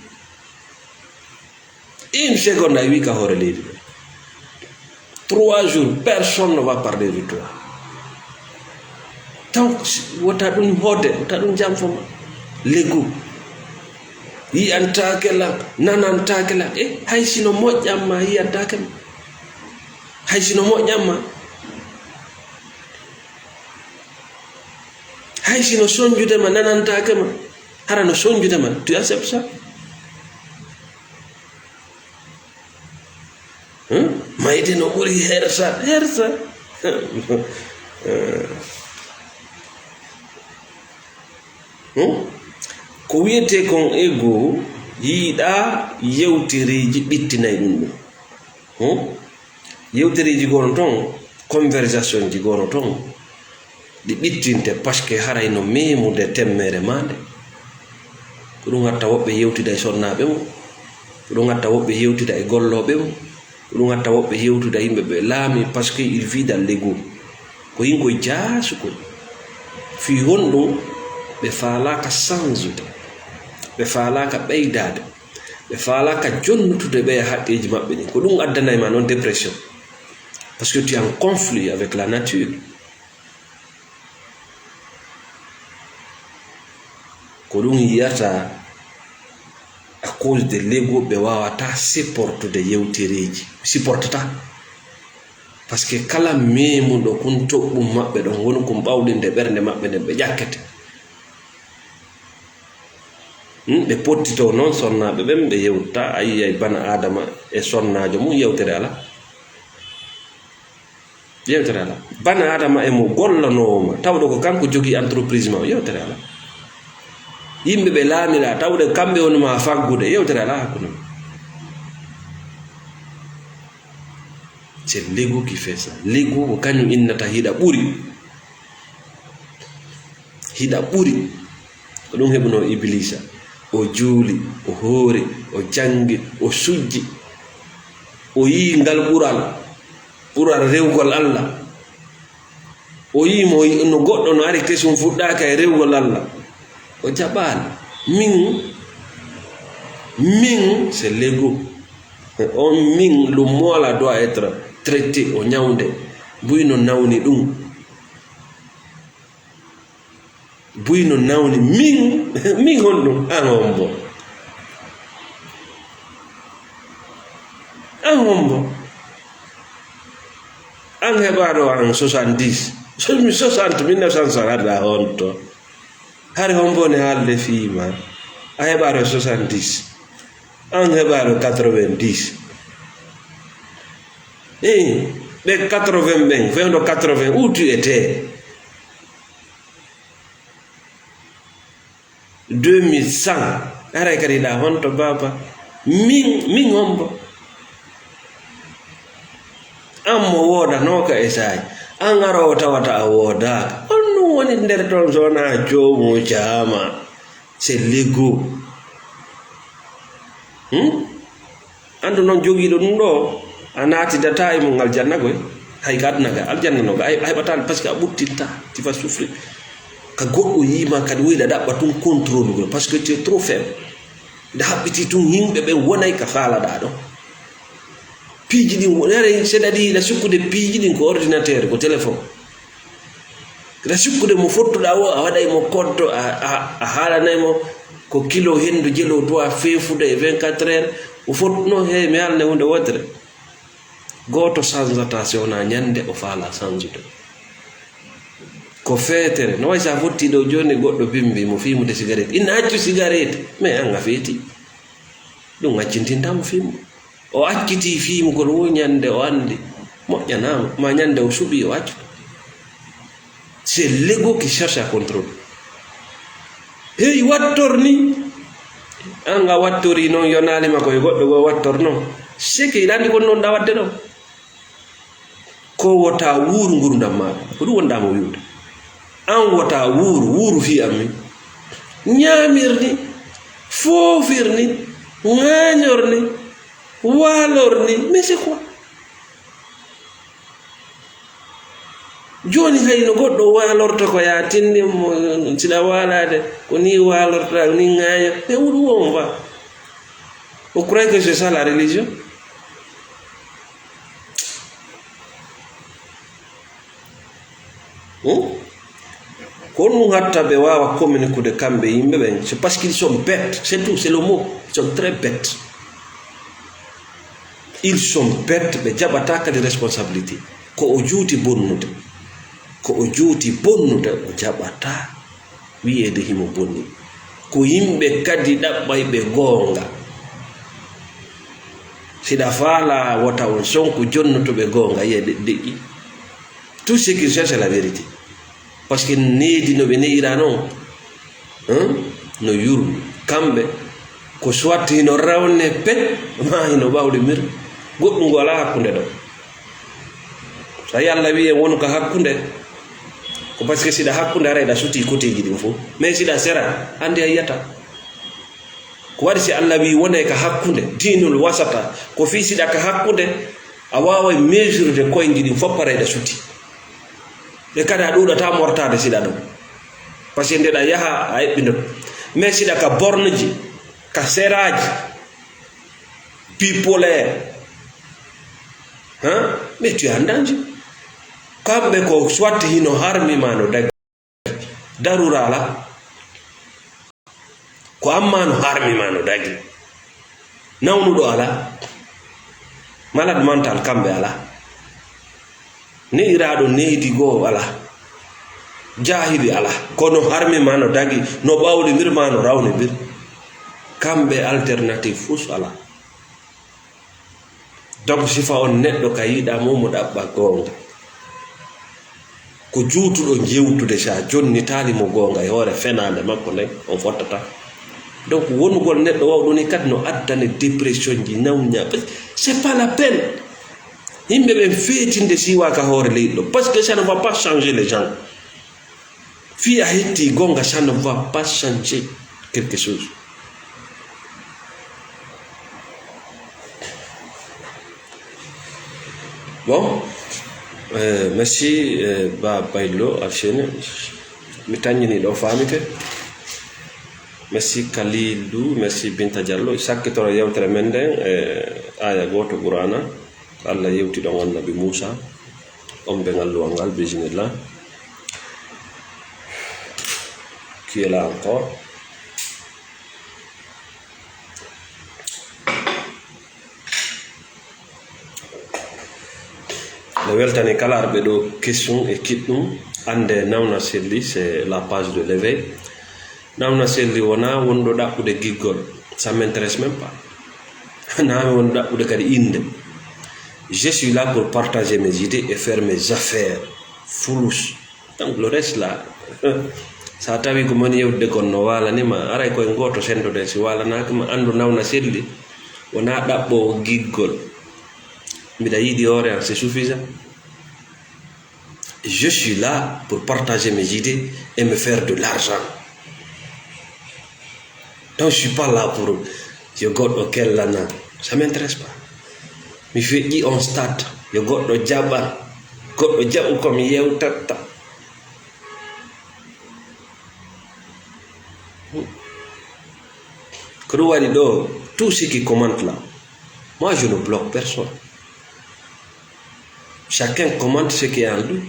Une seconde, a wi ka hoore leydi ɗo. Trois jours, personne ne va parler de toi. Donc, wota ɗum hoode, wota ɗum jamfo ma. L'ego. Yi'antaake lan, nanantaake lan. E, hay sino moƴƴan ma, yi'antaake ma. Hay sino moƴƴan ma. Hay si no sonjude ma, nanantaake ma, hara no sonjude ma, tu acceptes ça? Hmm? Mayde no ɓuri hersa, hersa. Hmm? Ko wiyetee kon ego, yiɗaa yewtereeji ɓittinay ɗum ɗum. Hmm? Yewtereeji gono ton, conversation ji gono ton, ɗi ɓittinte, parce que haray no meemude temmere maa nde. Ko ɗum hatta woɓɓe yewtida e sonnaaɓe mum, ko ɗum hatta woɓɓe yewtida e gollooɓe mum, ko ɗum hatta woɓɓe yewtida e yimɓe ɓe laami, parce que il vit dans l'ego. Ko yimɓe koye jaasu koye. Fii honɗum? Ɓe faalaaka sanjude, ɓe faalaaka ɓeydaade, ɓe faalaaka jonnutude ɓe e haqqeeji maɓɓe ɗin. Ko ɗum addanay ma noon dépression. Parce que tu es en conflit avec la nature. Ko ɗum yiyata, à cause de l'ego, ɓe waawata supportude yewtereeji. Supportata. Parce que kala meemuɗo kun toɓɓum maɓɓe ɗon, woni kun ɓawlinde ɓernde maɓɓe nden, ɓe ƴakkete. Hmm, ɓe pottitoo noon sonnaaɓe ɓen, ɓe yewta, a yiyay bana Aadama e sonnaajo mum, yewtere alaa. Yewtere alaa. Bana Aadama e mo gollanoowo ma, tawɗo ko kanko jogii entreprise ma o, yewtere alaa. Yimɓe ɓe laamiɗaa, tawɗo kamɓe woni ma faggude, yewtere alaa hakkunde ma. C'est l'ego qui fait ça. L'ego ko kañum innata hiɗa ɓuri. Hiɗa ɓuri. Ko ɗum heɓunoo Ibiliisa. O juuli, o hoori, o janngi, o sujji. O yii ngal ɓural, ɓural rewgol Alla. O yii mo no goɗɗo no ari kesum fuɗɗaaka e rewgol Alla. O jaɓaali. Min, min, c'est l'ego. On min, le mot là doit être traité, o ñawnde. Buy no nawni ɗum. Buy no nawni min, min honɗum? An hombo? An hombo? An heɓaaɗo an soixante-dix. So mi soixante, mille neuf cent soixante a honto? Hari hombo ne haalde fii ma? A heɓaaɗo soixante-dix. An heɓaaɗo quatre-vingt-dix. Eh, ɓe quatre-vingts ɓen, fewndo quatre-vingts, où tu étais? Deux mille cent. Haray kadi ɗa honto, baaba? Min, min hombo? An mo woodanooka e saaji. An aroowo tawata a woodaaka. Honɗum woni nder ton so wonaa joomu jaama? C'est l'ego. Hmm? Anndu noon jogiiɗo ɗum ɗo, a naatidataa e mum aljanna koy. Hay ka aduna ka, aljanna no ka, a heɓataa, parce que a ɓuttintaa, tu vas souffrir. Ka goɗɗo yiima kadi, woyɗa ɗaɓɓa tun contrôle ngol, parce que tu es trop faible. Nde haɓɓitii tun, yimɓe ɓen wonay ka faalaɗaa ɗo. Piiji ɗin wonay, c'est-à-dire, hiɗa sukkude piiji ɗin ko ordinateur, ko téléphone. Hiɗa sukkude mo fottuɗaa o, a waɗay mo koddo, a, a, a haalanay mo ko kilo henndu jelo duwa feefude e vingt-quatre heures. O fottuno, hey, mi haalane huunde wootere. Gooto sanzataa si wonaa ñannde o faalaa sanzude. Ko feetere. No way si a fottii ɗo jooni, goɗɗo bimbi mo fiimude sigaret. Ina accu sigaret. Mais an a feeti. Ɗum accintintaa mo fiimu. O accitii fiimugol wo ñannde o anndi moƴƴanaama, ma ñannde o suɓii o accu. C'est l'ego qui cherche à contrôler. Hey, wattor ni. An a wattorii noon, yonaali ma ko e goɗɗo goo wattor noon. C'est que hiɗa anndi kon noon ɗa waɗde ɗon. Ko wota wuuru ngurdam maaɗa. Ko ɗum wonɗaa mo wi'ude. An wota wuuru, wuuru fii an min. Ñaamir ni, foofir ni, ŋaañor ni, waalor ni. Mais c'est quoi? Jooni hay no goɗɗo waalorta ko yaa tinni mo, siɗa waalaade, ko ni waalorta, ko ni ŋaaña. Mais où on va? Vous croyez que c'est ça la religion? Hmm? Ko honɗum hatta ɓe waawa communiquer kamɓe yimɓe ɓen? C'est parce qu'ils sont bêtes, c'est tout, c'est le mot. Ils sont très bêtes. Ils sont bêtes, ɓe jaɓataa kadi responsabilité. Ko o juuti bonnude. Ko o juuti bonnude, o jaɓataa. Wiyeede himo bonni. Ko yimɓe kadi ɗaɓɓayɓe goonga. Siɗa faala wota on sonku jonnutuɓe goonga, yiya de-, deƴƴi. Tout ce qu'ils cherchent, c'est la vérité. Parce que needi no ɓe ne'ira non, hein, no yurmi. Kamɓe, ko soit hino rawne pet, ma hino ɓawlimir. Goɗɗum ngo alaa hakkunde ɗo. So tawi Alla wi'i en wonu ka hakkunde, ko parce que siɗa hakkunde, hara hiɗa suti koteeji ɗin fof. Mais siɗa sera, anndi a yiyata. Ko waɗi si Alla wi'i wone ka hakkunde, diinul wasata, ko fii siɗa ka hakkunde, a waaway mesurde koynji ɗin fof, hara hiɗa suti. E kadi a ɗuuɗata mortaade siɗa ɗon. Parce que ndeɗa yaha, a eɓɓindoto. Mais siɗa ka borneji, ka seraaji, bipolaire, hein? Mais tu es en danger. Kamɓe ko soit hino harmi ma no dagi. Darura alaa. Ko amma no harmi ma no dagi. Nawnuɗo alaa. Malade mental kamɓe alaa. Ne'iraaɗo neydi goo alaa. Jaahili alaa. Kono harmi ma no dagi, no ɓawlimbir ma no rawnibir. Kamɓe alternative fus alaa. Donc, sifa on neɗɗo ka yiɗa mo, mo ɗaɓɓa goonga. Ko juutuɗo jewtude, sa jonnitaali mo goonga e hoore fenaande makko nden, on fottata. Donc, wonugol neɗɗo wawɗo ni kadi no addane dépression ji, nawña. C'est pas la peine. Yimɓe ɓen feetinde siwa ka hoore leydi ɗo. Parce que ça ne va pas changer les gens. Fii a hetti goonga, ça ne va pas changer quelque chose. Bon, euh, merci, euh, Ba Baylo Alseni. Mi tanjini ɗo faamike. Merci Kalilou, merci Binta Diallo. Sakkitoro yewtere men nden, eh, aya gooto Qur'ana. Ko Allah yewti ɗon Annabi Muusa. On ɓe ngalluwal ngal, bisimilla. Qui est là encore? No weltani kala arɓe ɗo, question e kiɗɗum, annde Nawna Selli, c'est la page de l'éveil. Nawna Selli wonaa wonɗo ɗaɓɓude giggol, ça m'intéresse même pas. Naa mi wonɗo ɗaɓɓude kadi innde. Je suis là pour partager mes idées et faire mes affaires. Fulus. Donc, le reste là, so a tawi ko moni yewtude kon no waalanima, aray koye gooto sendoɗen, si waalanaaki ma, anndu Nawna Selli wonaa ɗaɓɓoowo giggol. Mbiɗa yiɗi hoore an, c'est suffisant. Je suis là pour partager mes idées et me faire de l'argent. Donc, je suis pas là pour yo goɗɗo kellana. Ça m'intéresse pas. Mi feƴƴi on stade, yo goɗɗo jaɓan, goɗɗo jaɓu ko mi yewtatta. Ko ɗum waɗi ɗo, tout ce qui commente là, moi, je ne bloque personne. Chacun commente ce qui est en lui.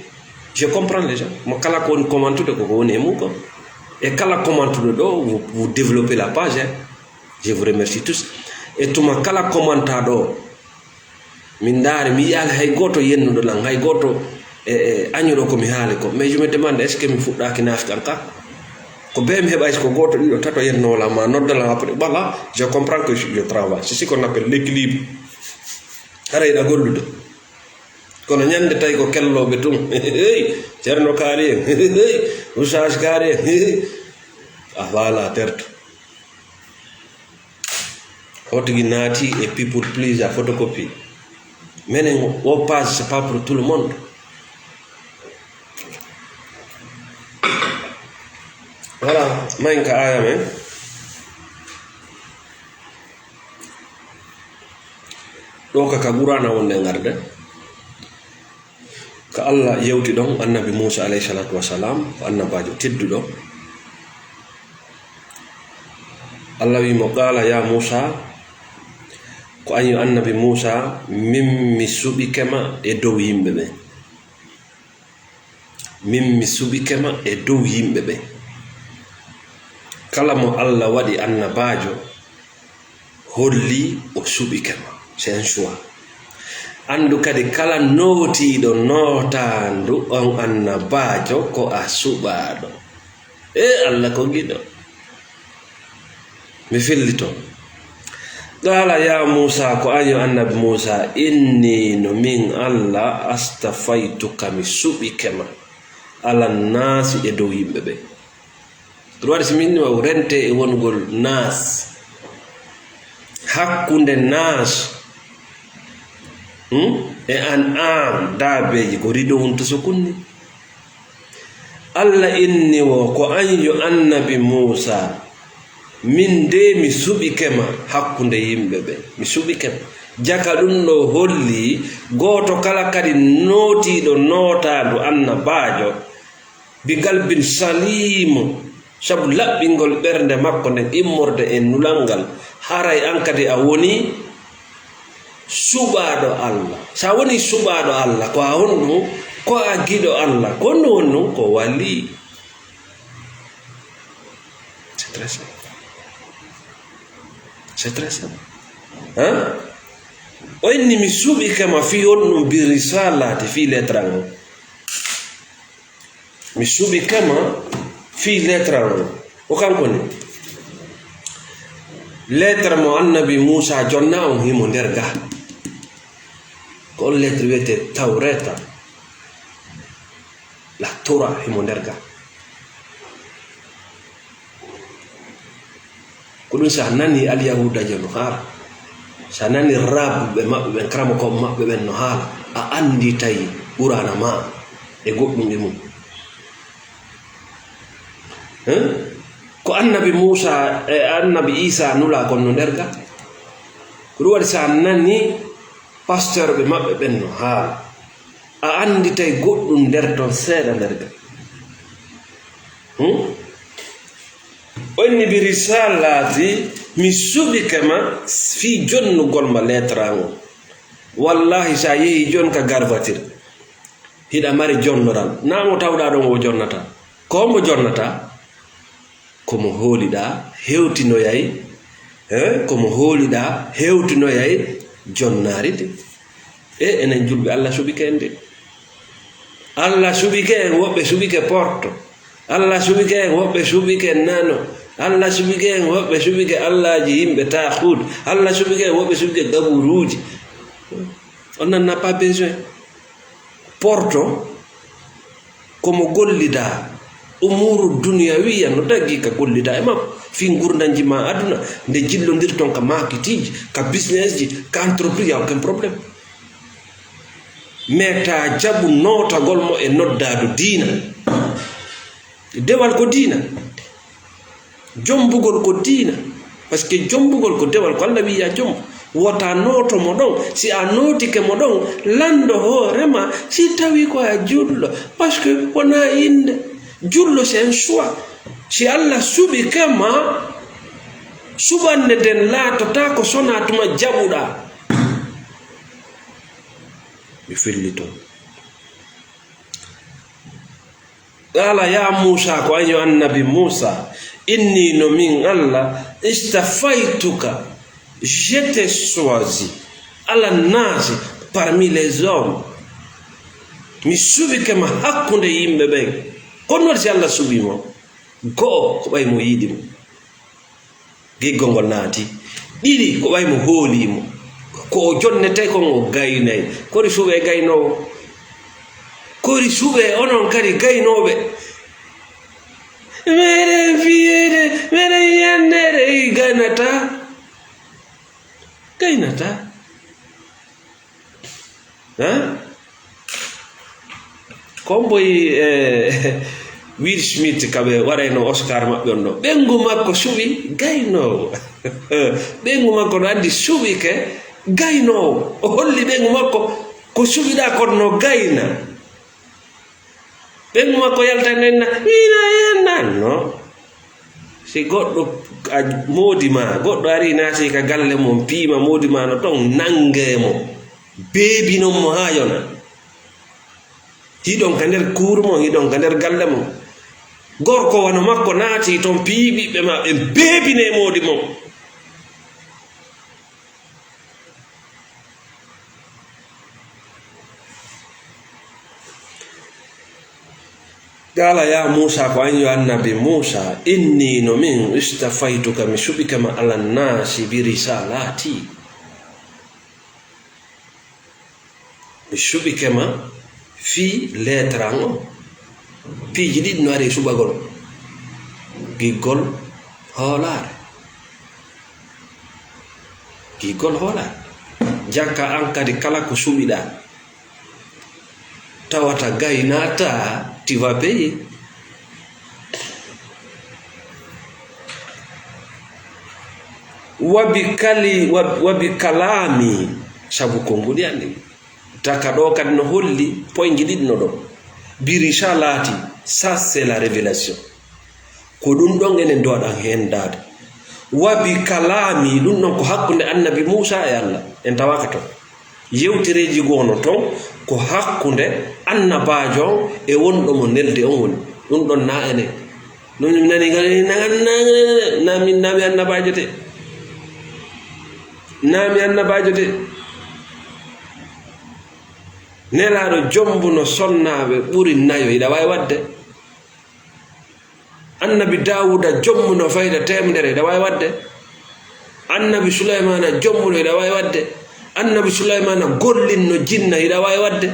Je comprends les gens. Mo kala ko woni commentude ko ko woni e mum kon. E kala commentuɗo ɗo, vous, vous développez la page, hein. Je vous remercie tous. E tuma kala commenta ɗo, min ndaari, mi yiyaali hay gooto yennuɗo lan, hay gooto e, e añuɗo ko mi haali ko. Mais je me demande, est-ce que mi fuɗɗaaki naafiqan ka? Ko bee mi heɓay si ko gooto, ɗiɗo, tato yennoo lan, ma nodda lan après. Voilà, je comprends que je, je travaille. C'est ce qu'on appelle l'équilibre. Hara hiɗa gollude. Kono ñande tawi ko kellooɓe tun. Hey, Ceerno Kaari en. Hey, Oustaz Kaari en. Hey. A faala terto. Hoto gi naati e people please a photocopie. Menen o page, c'est pas pour tout le monde. Voilà, mayen ka aya men. Ɗo ka, ka Qur'ana wonde ngarde. Ka Allah yewti ɗon Annabi Muusa alayhi salatu wassalam, ko annabaajo tedduɗo. Allah wi mo, "Qala ya Muusa," ko an yo Annabi Muusa, "min mi suɓike ma e dow yimɓe ɓen." Min mi suɓike ma e dow yimɓe ɓen. Kala mo Allah waɗi annabaajo, holli o suɓike ma. C'est un choix. Anndu kadi kala nootiiɗo nootaandu on annabaajo ko a suɓaaɗo. E Allah ko giɗo. Mi fillito. Qala ya Musa, ko an yo annabi Musa, inni no min Allah, astafaytuka, mi suɓike ma, ala nasi, e dow yimɓe ɓe. Ɗum waɗi si min o rente e wonugol nas, hakkunde nas, hmm? E an am, daabeeji ko rido wonta so kunni. Allah inni wo ko an yo annabi Muusa, min de mi suɓike ma hakkunde yimɓe ɓe, mi suɓike ma. Jaka ɗum ɗo holli gooto kala kadi nootiiɗo nootaandu annabaajo, bi qalbin saliim, sabu laɓɓingol ɓernde makko nden immorde e nulal ngal, haray an kadi a woni suɓaaɗo Allah. So a woni suɓaaɗo Allah, ko a honɗum? Ko a giɗo Allah. Ko honɗum woni ɗum? Ko wali. C'est très simple. C'est très simple. Hein? O inni mi suɓike ma fii honɗum? Bi risalati, fii lettre an on. Mi suɓike ma fii lettre an on. Ko kanko ni. Lettre mo annabi Muusa jonna on himo nder ga. Ko on lettre wiyetee Tawreta. La Torah himo nder ga. Ko ɗum, so a nanii Alyahuudajo no haala, so a nanii Rabuɓe maɓɓe ɓen, karamokooɓe maɓɓe ɓen no haala, a annditay Quraana maa e goɗɗum e mum. Hein? Ko annabi Muusa e annabi Iisa nulaa kon no nder ga. Ko ɗum waɗi, so a nanii pasteur ɓe maɓɓe ɓen no haala, a annditay goɗɗum nder ton seeɗa nder ga. Hmm? O inni bi risalati, mi suɓike ma fii jonnugol ma lettre an on. Wallahi, so a yehi jon ka Garvatir, hiɗa mari jonnoral. Naa mo tawɗaa ɗon o jonnata. Ko hombo jonnata? Ko mo hooliɗaa hewtinoyay, eh, ko mo hooliɗaa hewtinoyay jonnaari ndi. E enen julɓe, Allah suɓike en de. Allah suɓike en, woɓɓe suɓike Porto. Allah suɓike en, woɓɓe suɓike Nano. Allah suɓike en, woɓɓe suɓike Allaaji yimɓe taaxuudu. Allah suɓike en, woɓɓe suɓike gaburuuji. On n'en a pas besoin. Porto, ko mo gollidaa. Umuuru duniyawiya no tagi ka gollidaa e makko. Fii ngurndanji maa aduna, nde jillondirton ka maakitiiji, ka businessji, ka entreprise, y a aucun problème. Mais taa jaɓu nootagol mo e noddaadu diina. Dewal ko diina. Jombugol ko diina. Parce que jombugol ko dewal, ko Allah wi'i yaa jombu. Wota nooto mo ɗon. Si a nootike mo ɗon, lanndo hoore ma si tawi ko a julɗo. Parce que wonaa innde. Julɗo, c'est un choix. Si Allah suɓike ma, suɓannde nden laatotaako sonaa tuma jaɓuɗaa. Mi fillito. Qala ya Musa, ko an yo annabi Musa, inni no min Allah, istafaytuka, je t'ai choisi, ala nasi, parmi les hommes. Mi suɓike ma hakkunde yimɓe ɓen. Kono waɗi si Allah suɓii mo? Go'o, ko ɓay mo yiɗi mo. Giggol ngol naati. Ɗiɗi, ko ɓay mo hoolii mo. Ko o jonnetee kon o gaynay. Kori suɓee gaynoowo? Kori suɓee onon kadi gaynooɓe? Meɗen fiyeede, meɗen yanndeede, i gaynataa. Gaynataa. Hein? Komboy, eh, Will Smith, ka ɓe waɗayno Oscar maɓɓe on ɗo. Ɓeyngu makko suɓi gaynoowo. Ɓeyngu makko no anndi suɓike gaynoowo. O holli ɓeyngu makko ko suɓiɗaa kon no gayna. Ɓeyngu makko yalta nenna, mina yenna, no? Si goɗɗo a moodi ma, goɗɗo ari naati ka galle mum, piima moodi ma no ton, nangee mo. Beebinon mo haa yona. Hiɗon ka nder kuuru mon, hiɗon ka nder galle mon. Gorko wano makko naati ton, piyi ɓiɓɓe ma, ɓe beebinee moodi mon. Qala ya Musa, ko an yo annabi Musa, inni, no min, istafaytuka, mi suɓike ma, ala nnasi bi risalati. Mi suɓike ma fii lettre an on. Piiji ɗiɗi no ari e suɓagol. Giggol hoolaare. Giggol hoolaare. Jakka an kadi kala ko suɓiɗaa. Tawata gaynataa, tu vas payer. Wabi kali-, wab-, wabi kalaami, sabu konguɗi anni. Taka ɗo kadi no holli poinji ɗiɗi no ɗo. Bi risalati, ça c'est la révélation. Ko ɗum ɗon enen doɗan henndaade. Wabi kalaami, ɗum ɗon ko hakkunde annabi Muusa e Allah. En tawaaka ton. Yewtereeji goo no ton, ko hakkunde annabaajo on e wonɗo mo nelde on woni. Ɗum ɗon na enen. Ɗum mi nani ngal, na, na, na, na min, na mi annabaajo de. Na mi annabaajo de. Nelaaɗo jombuno sonnaaɓe ɓuri nayo, hiɗa waawi waɗde. Annabi Daawuda jommuno fayda teemedere, hiɗa waawi waɗde. Annabi Sulaymaana jommuno, hiɗa waawi waɗde. Annabi Sulaymaana gollinno jinna, hiɗa waawi waɗde.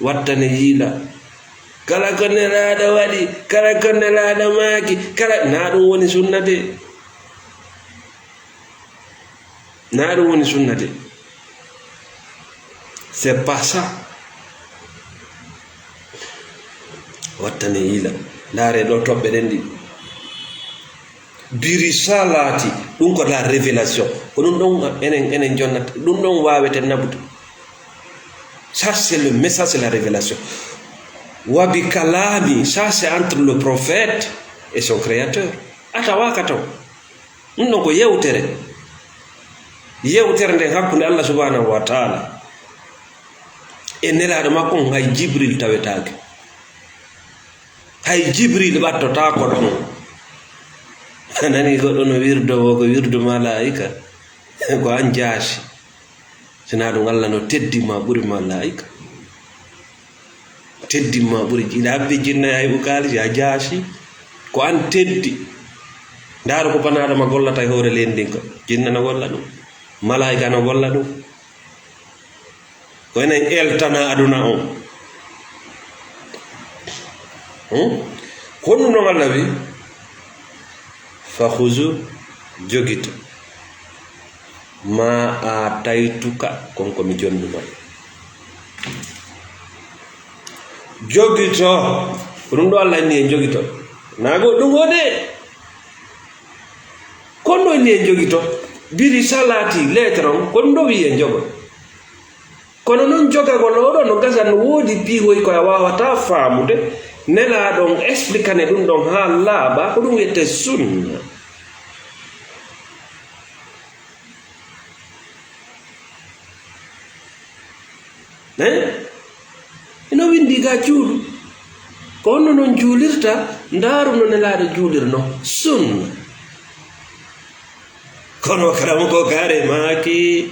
Wattane yiila. Kala ko Nelaaɗo waɗi, kala ko Nelaaɗo maaki, kala, na ɗum woni sunna de. Na ɗum woni sunna de. C'est pas ça. Wattane yiila. Ndaare ɗo toɓɓe ɗen ɗiɗi. Biri salaati, ɗum ko la révélation. Ko ɗum ɗon enen, enen jonnata. Ɗum ɗon waaweten naɓude. Ça, c'est le message, c'est la révélation. Wabi kalaami, ça, c'est entre le prophète et son créateur. A tawaaka ton. Ɗum ɗon ko yewtere. Yewtere nden hakkunde Allah subhanahu wa ta'ala e Nelaaɗo makko on, hay Jibril tawetaake. Hay Jibril ɓattotaako ɗon. A nani goɗɗo no wirdo, wo ko wirdu malaa'ika. Ko an jaasi. Sinaa ɗum Allah no teddi ma ɓuri malaa'ika. Teddi ma ɓuri ji-, ina habbi jinna e hay ɓukaali, si a jaasi. Ko an teddi. Ndaaru ko banaa Adama gollata e hoore leydi ndin ko. Jinna no golla ɗum. Malaa'ika no golla ɗum. Ko enen eltana aduna on. Hmm? Ko honɗum non Allah wi? Fa khuzu, jogito. Ma ataytuka, kon ko mi jonnuma. Jogito. Ko ɗum ɗo Allah inni en jogito. Naa goɗɗum o de. Kono ɗo inni en jogito. Biri salaati lettre on, ko ɗum ɗo wi'i en jogo. Kono non jogagol oɗo no gasa, no woodi piihoy ko a waawataa faamude. Nelaaɗo on explikane ɗum ɗon haa laaɓa, ko ɗum wi'etee sunna. Eh? Ino winndi ga juulu. Ko honno non juulirta? Ndaaru no Nelaaɗo juulirno. Sunna. Kono karamu ko kare maaki.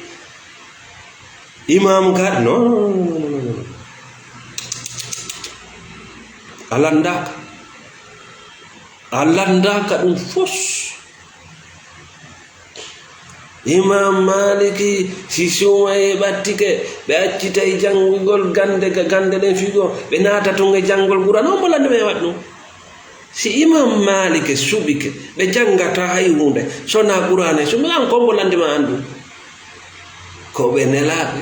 Imaamu ka, non, non, non, non, non. A lanndaaka. A lanndaaka ɗum fos. Imam Maliki, si suumayee ɓattike, ɓe accitay janngugol gannde, ga-, gannde ɗen figo, ɓe naata tun e janngol Qur'aana. On mbo lanndi ma e waɗ ɗum? Si Imam Maliki suɓike, ɓe janngataa hay huunde, so na Qur'aana e sunna, an ko mbo lanndi ma anndu? Ko ɓe nelaaɓe.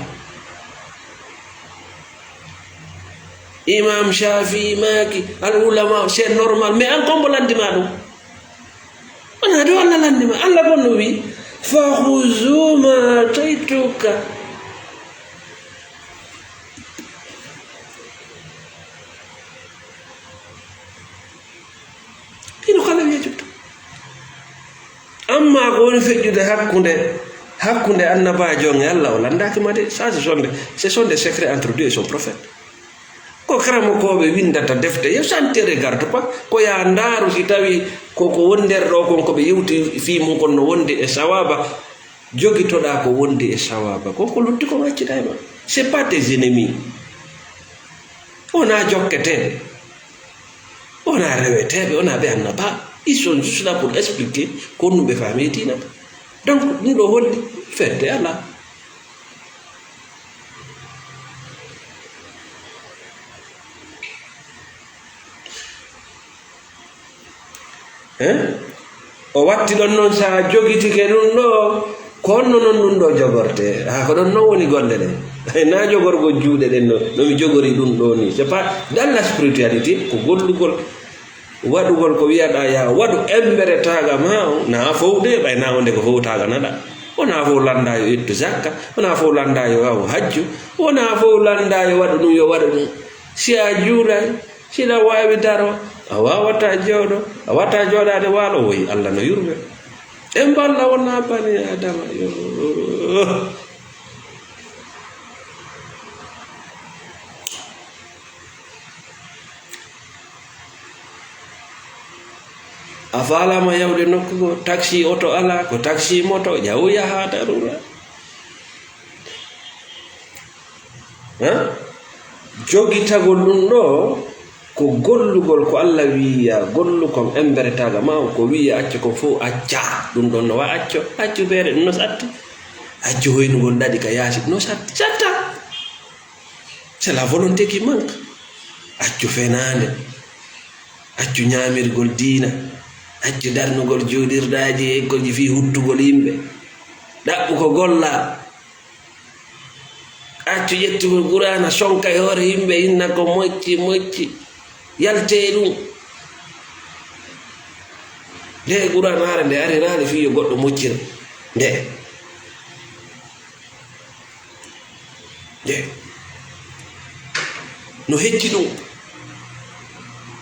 Imam Shafii maaki, al ulama, c'est normal. Mais an ko mbo lanndi ma ɗum? Wonaa ɗum Allah lanndi ma. Allah kon no wi'i, "Fa khuzu ma ataytuka." Hino kala wi'a jotto. Amma ko woni feƴƴude hakkunde, hakkunde annabaajo on e Allah, o lanndaaki ma de. Ça, ce sont des, ce sont des secrets entre Dieu et son prophète. Ko karamokooɓe winndata defte, yo ça ne te regarde pas. Ko yaa ndaaru si tawi ko, ko woni nder ɗo kon, ko ɓe yewti fii mum kon no wondi e sawaaba. Jogitoɗaa ko wondi e sawaaba kon, ko lutti kon accita e ma. C'est pas tes ennemis. Wonaa jokketeeɓe. Wonaa reweteeɓe, wonaa ɓe annabaaɓe. Ils sont juste là pour expliquer ko honɗum ɓe faami e diina. Donc, ɗum ɗo holli fedde alaa. Hein? O watti ɗon noon, so a jogitike ɗum ɗo, ko honno noon ɗum ɗo jogorte? Haa ko ɗon noon woni golle ɗen. Na jogorgol juuɗe ɗen no, no mi jogori ɗum ɗo ni. C'est pas dans la spiritualité, ko gollugol, waɗugol ko wiyaɗaa yaa waɗu embere taaga ma on, na fow de, ɓay na wonde ko fow taaga naɗa. Wonaa fow lannda yo ittu zakka, wonaa fow lannda yo waw hajju, wonaa fow lannda yo waɗu ɗum, yo waɗu ɗum. Si a juulay, Hiɗa waawi daro, a waawataa jooɗo, a waawataa jooɗaade waalo, woy, Alla no yurme. E mballa wonaa bani Aadama, yo. A faalaama yawde nokku goo, taksi oto alaa, ko taksi moto, ƴawu yahaa darura. Hein? Jogitagol ɗum ɗo ko gollugol ko Alla wi'i yaa gollu kon embere taaga ma on, ko wi'i yaa acca kon fow acca. Ɗum ɗon no wa acco, accu feere ɗum no satti. Accu hoynugol ɗaɗi ka yaasi ɗum no satti. Satta. C'est la volonté qui manque. Accu fenaande. Accu ñaamirgol diina. Accu darnugol juulirɗaaji e golji fii huttugol yimɓe. Ɗaɓɓu ko gollaa. Accu ƴettugol Qur'aana, sonka e hoore yimɓe, inna ko mocci, mocci. Yaltee ɗum. Nde Qur'aana haara nde ariraali fii yo goɗɗo moccire. Nde. Nde. No hecci ɗum.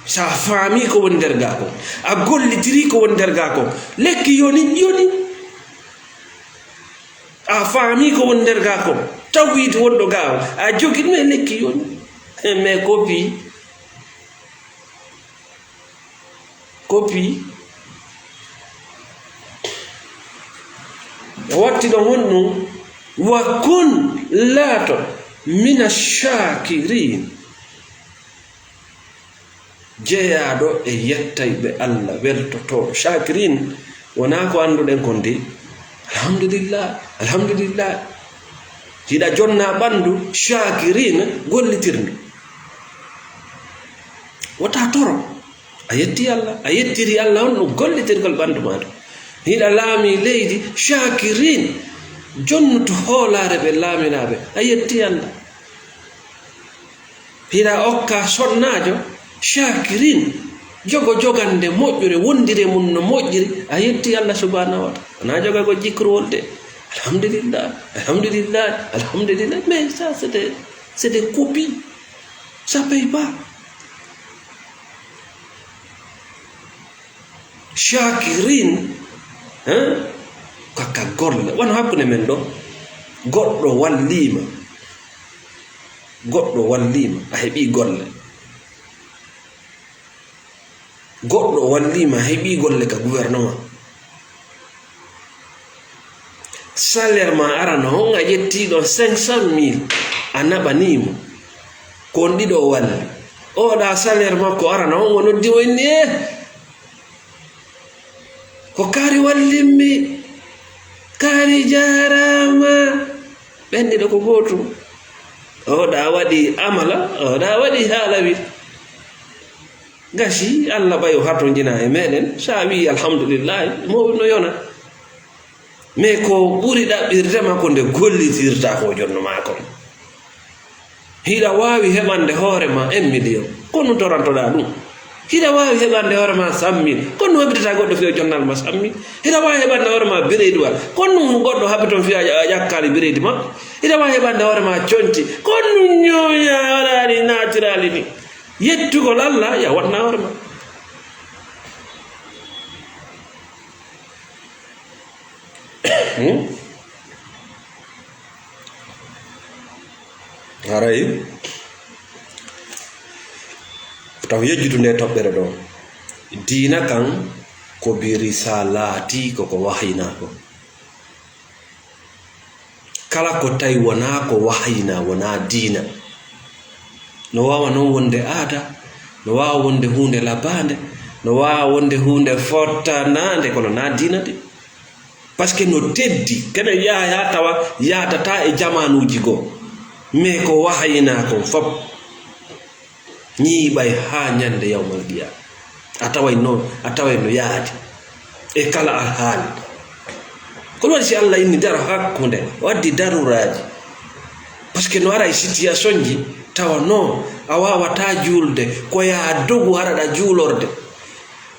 Sa faami ko woni nder gaa kon, a gollitiri ko woni nder gaa kon, lekki yoni, yoni. A faami ko woni nder gaa kon, tawhiid wonɗo gaa on, a jogi ɗum e lekki yoni. Mais ko fii, ko fii, o watti ɗon honɗum, wa kun, laato, mina shakirin. Jeyaaɗo e yettayɓe Alla, weltotooɗo. Shakirin wonaa ko annduɗen kon de. Alhamdulillah, alhamdulillah. Hiɗa jonna ɓanndu, shakirin, gollitirndu. Wota toro. A yetti Alla, a yettiri Alla on ɗum gollitirgol ɓanndu maa ɗum. Hiɗa laami leydi, shakirin, jonnutu hoolaare ɓe laaminaaɓe. A yetti Alla. Hiɗa okka sonnaajo, shakirin, jogo jogande moƴƴure, wondire mum no moƴƴiri, a yetti Allah subhanahu wa ta'ala. Wonaa jogagol jikruwol de. Alhamdulillah, alhamdulillah, alhamdulillah. Mais ça, c'est des, c'est des copies. Ça paye pas. Shakirin, hein? Kaka golle. Wano hakkunde men ɗo. Goɗɗo walliima. Goɗɗo walliima. A heɓii golle. Goɗɗo walliima, a heɓii golle ka gouvernement. Salaire ma arano on a ƴetti ɗon cinq cent mille, a naɓanii mo. Ko on ɗiɗo o walli. Oɗa salaire makko arano on o noddi mo inni, eh, ko kaari wallimmi. Kaari jaaraama. Ɓen ɗiɗo ko gootum. Oɗa waɗi amala, oɗa waɗi haalawi. Gasi, Allah ɓay o hatonjina e meɗen, sa wi'i alhamdulillahi, mo no yona. Mais ko ɓuri ɗaɓɓirde ma ko nde gollitirta ko jonno ma kon. Hiɗa waawi heɓande hoore ma un million, ko ɗum torantoɗa ɗum. Hiɗa waawi heɓande hoore ma cent mille, ko ɗum heɓitata goɗɗo fiyo jonnal ma cent mille. Hiɗa waawi heɓande hoore ma bireydiwal, ko ɗum goɗɗo haɓi toon fiyo a ƴa-, a ƴakkaali bireydi ma. Hiɗa waawi heɓande hoore ma conci, ko ɗum ñooña waɗaali naatirali ni. Yettugol Allah, ya waɗna hoore ma. Hmm? Haray, taw yejjutu nde toɓɓere ɗo. Diina kan ko bi risalaati, ko ko wahayinaa ko. Kala ko tawi wonaa ko wahayinaa, wonaa diina. No waawa noon wonde aada, No waawa wonde huunde labaande, no waawa wonde huunde fottanaande, kono na diina de. Parce que no teddi, kene yaha yaa tawa yaadata e jamaanuuji goo. Mais ko wahayinaa kon fop, ñiiɓay haa ñande yawmal qiyaama. A taway no, a taway no yaadi e kala alhaali. Ko ɗum waɗi si Allah inni daro hakkunde, o addi daruraaji. Parce que no ara e situation ji tawa no a waawataa juulde, ko yaa dogu haraɗa juulorde.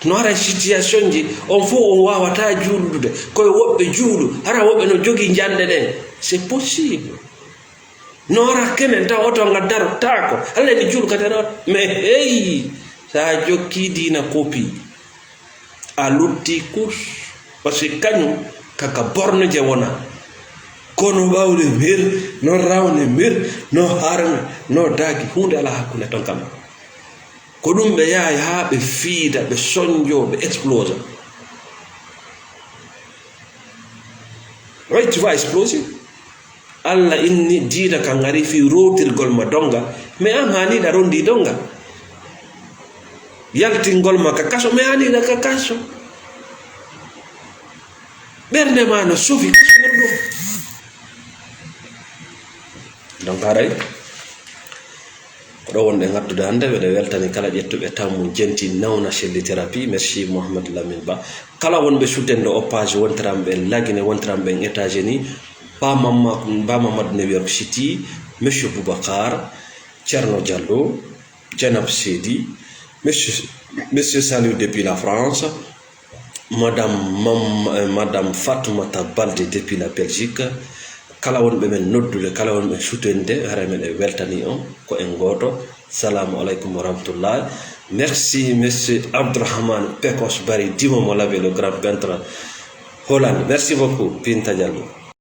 No ara e situation ji, on fof on waawataa juuldude, ko e woɓɓe juulu, hara woɓɓe no jogii njande ɗen. C'est possible. No ara kenen taw oto nga darotaako. Allah ni juulu kadi ara. Mais hey, sa jokki diina kopi, a lutti kus. Parce que kañum kaka borno je wona. Kono ɓawde mbir, no rawne mbir, no harne, no daagi, huunde ala hakkunde ton kam. Ko ɗum ɓe yahay haa ɓe fiida, ɓe sonjo, ɓe explosa. Oui, tu vas exploser. Allah inni diina ka ngari fii rowtirgol ma donga, mais an haaniɗa rondi donga. Yaltingol ma ka kaso, mais haaniɗa ka kaso. Ɓernde ma no sofi kaso ɓurɗo. Donc haray ko ɗo wonɗen hattude hannde. Mbeɗe weltani kala ƴettuɓe tammu jenti nawna Shelli Thérapie. Merci Mouhamed Lamine Ba. Kala wonɓe suutende o page, wontiranɓe Lagine, wontiranɓe États-Unis, Ba Mamma-, Ba Mamadou New York City, Monsieur Boubacar, Thierno Diallo, Dieynaba Seydi, Monsieur, Monsieur Saliou depuis la France, Madame Mam-, eh, Madame Fatoumata Baldé depuis la Belgique. Kala wonɓe men noddude, kala wonɓe suutende, hara men e weltani on ko en gooto. Salamu aleykum wa rahmatullah. Merci, Monsieur Abdourahmane Pekos Bari Dimo mo Labe, le grand peintre Hollande. Merci beaucoup, Binta Diallo.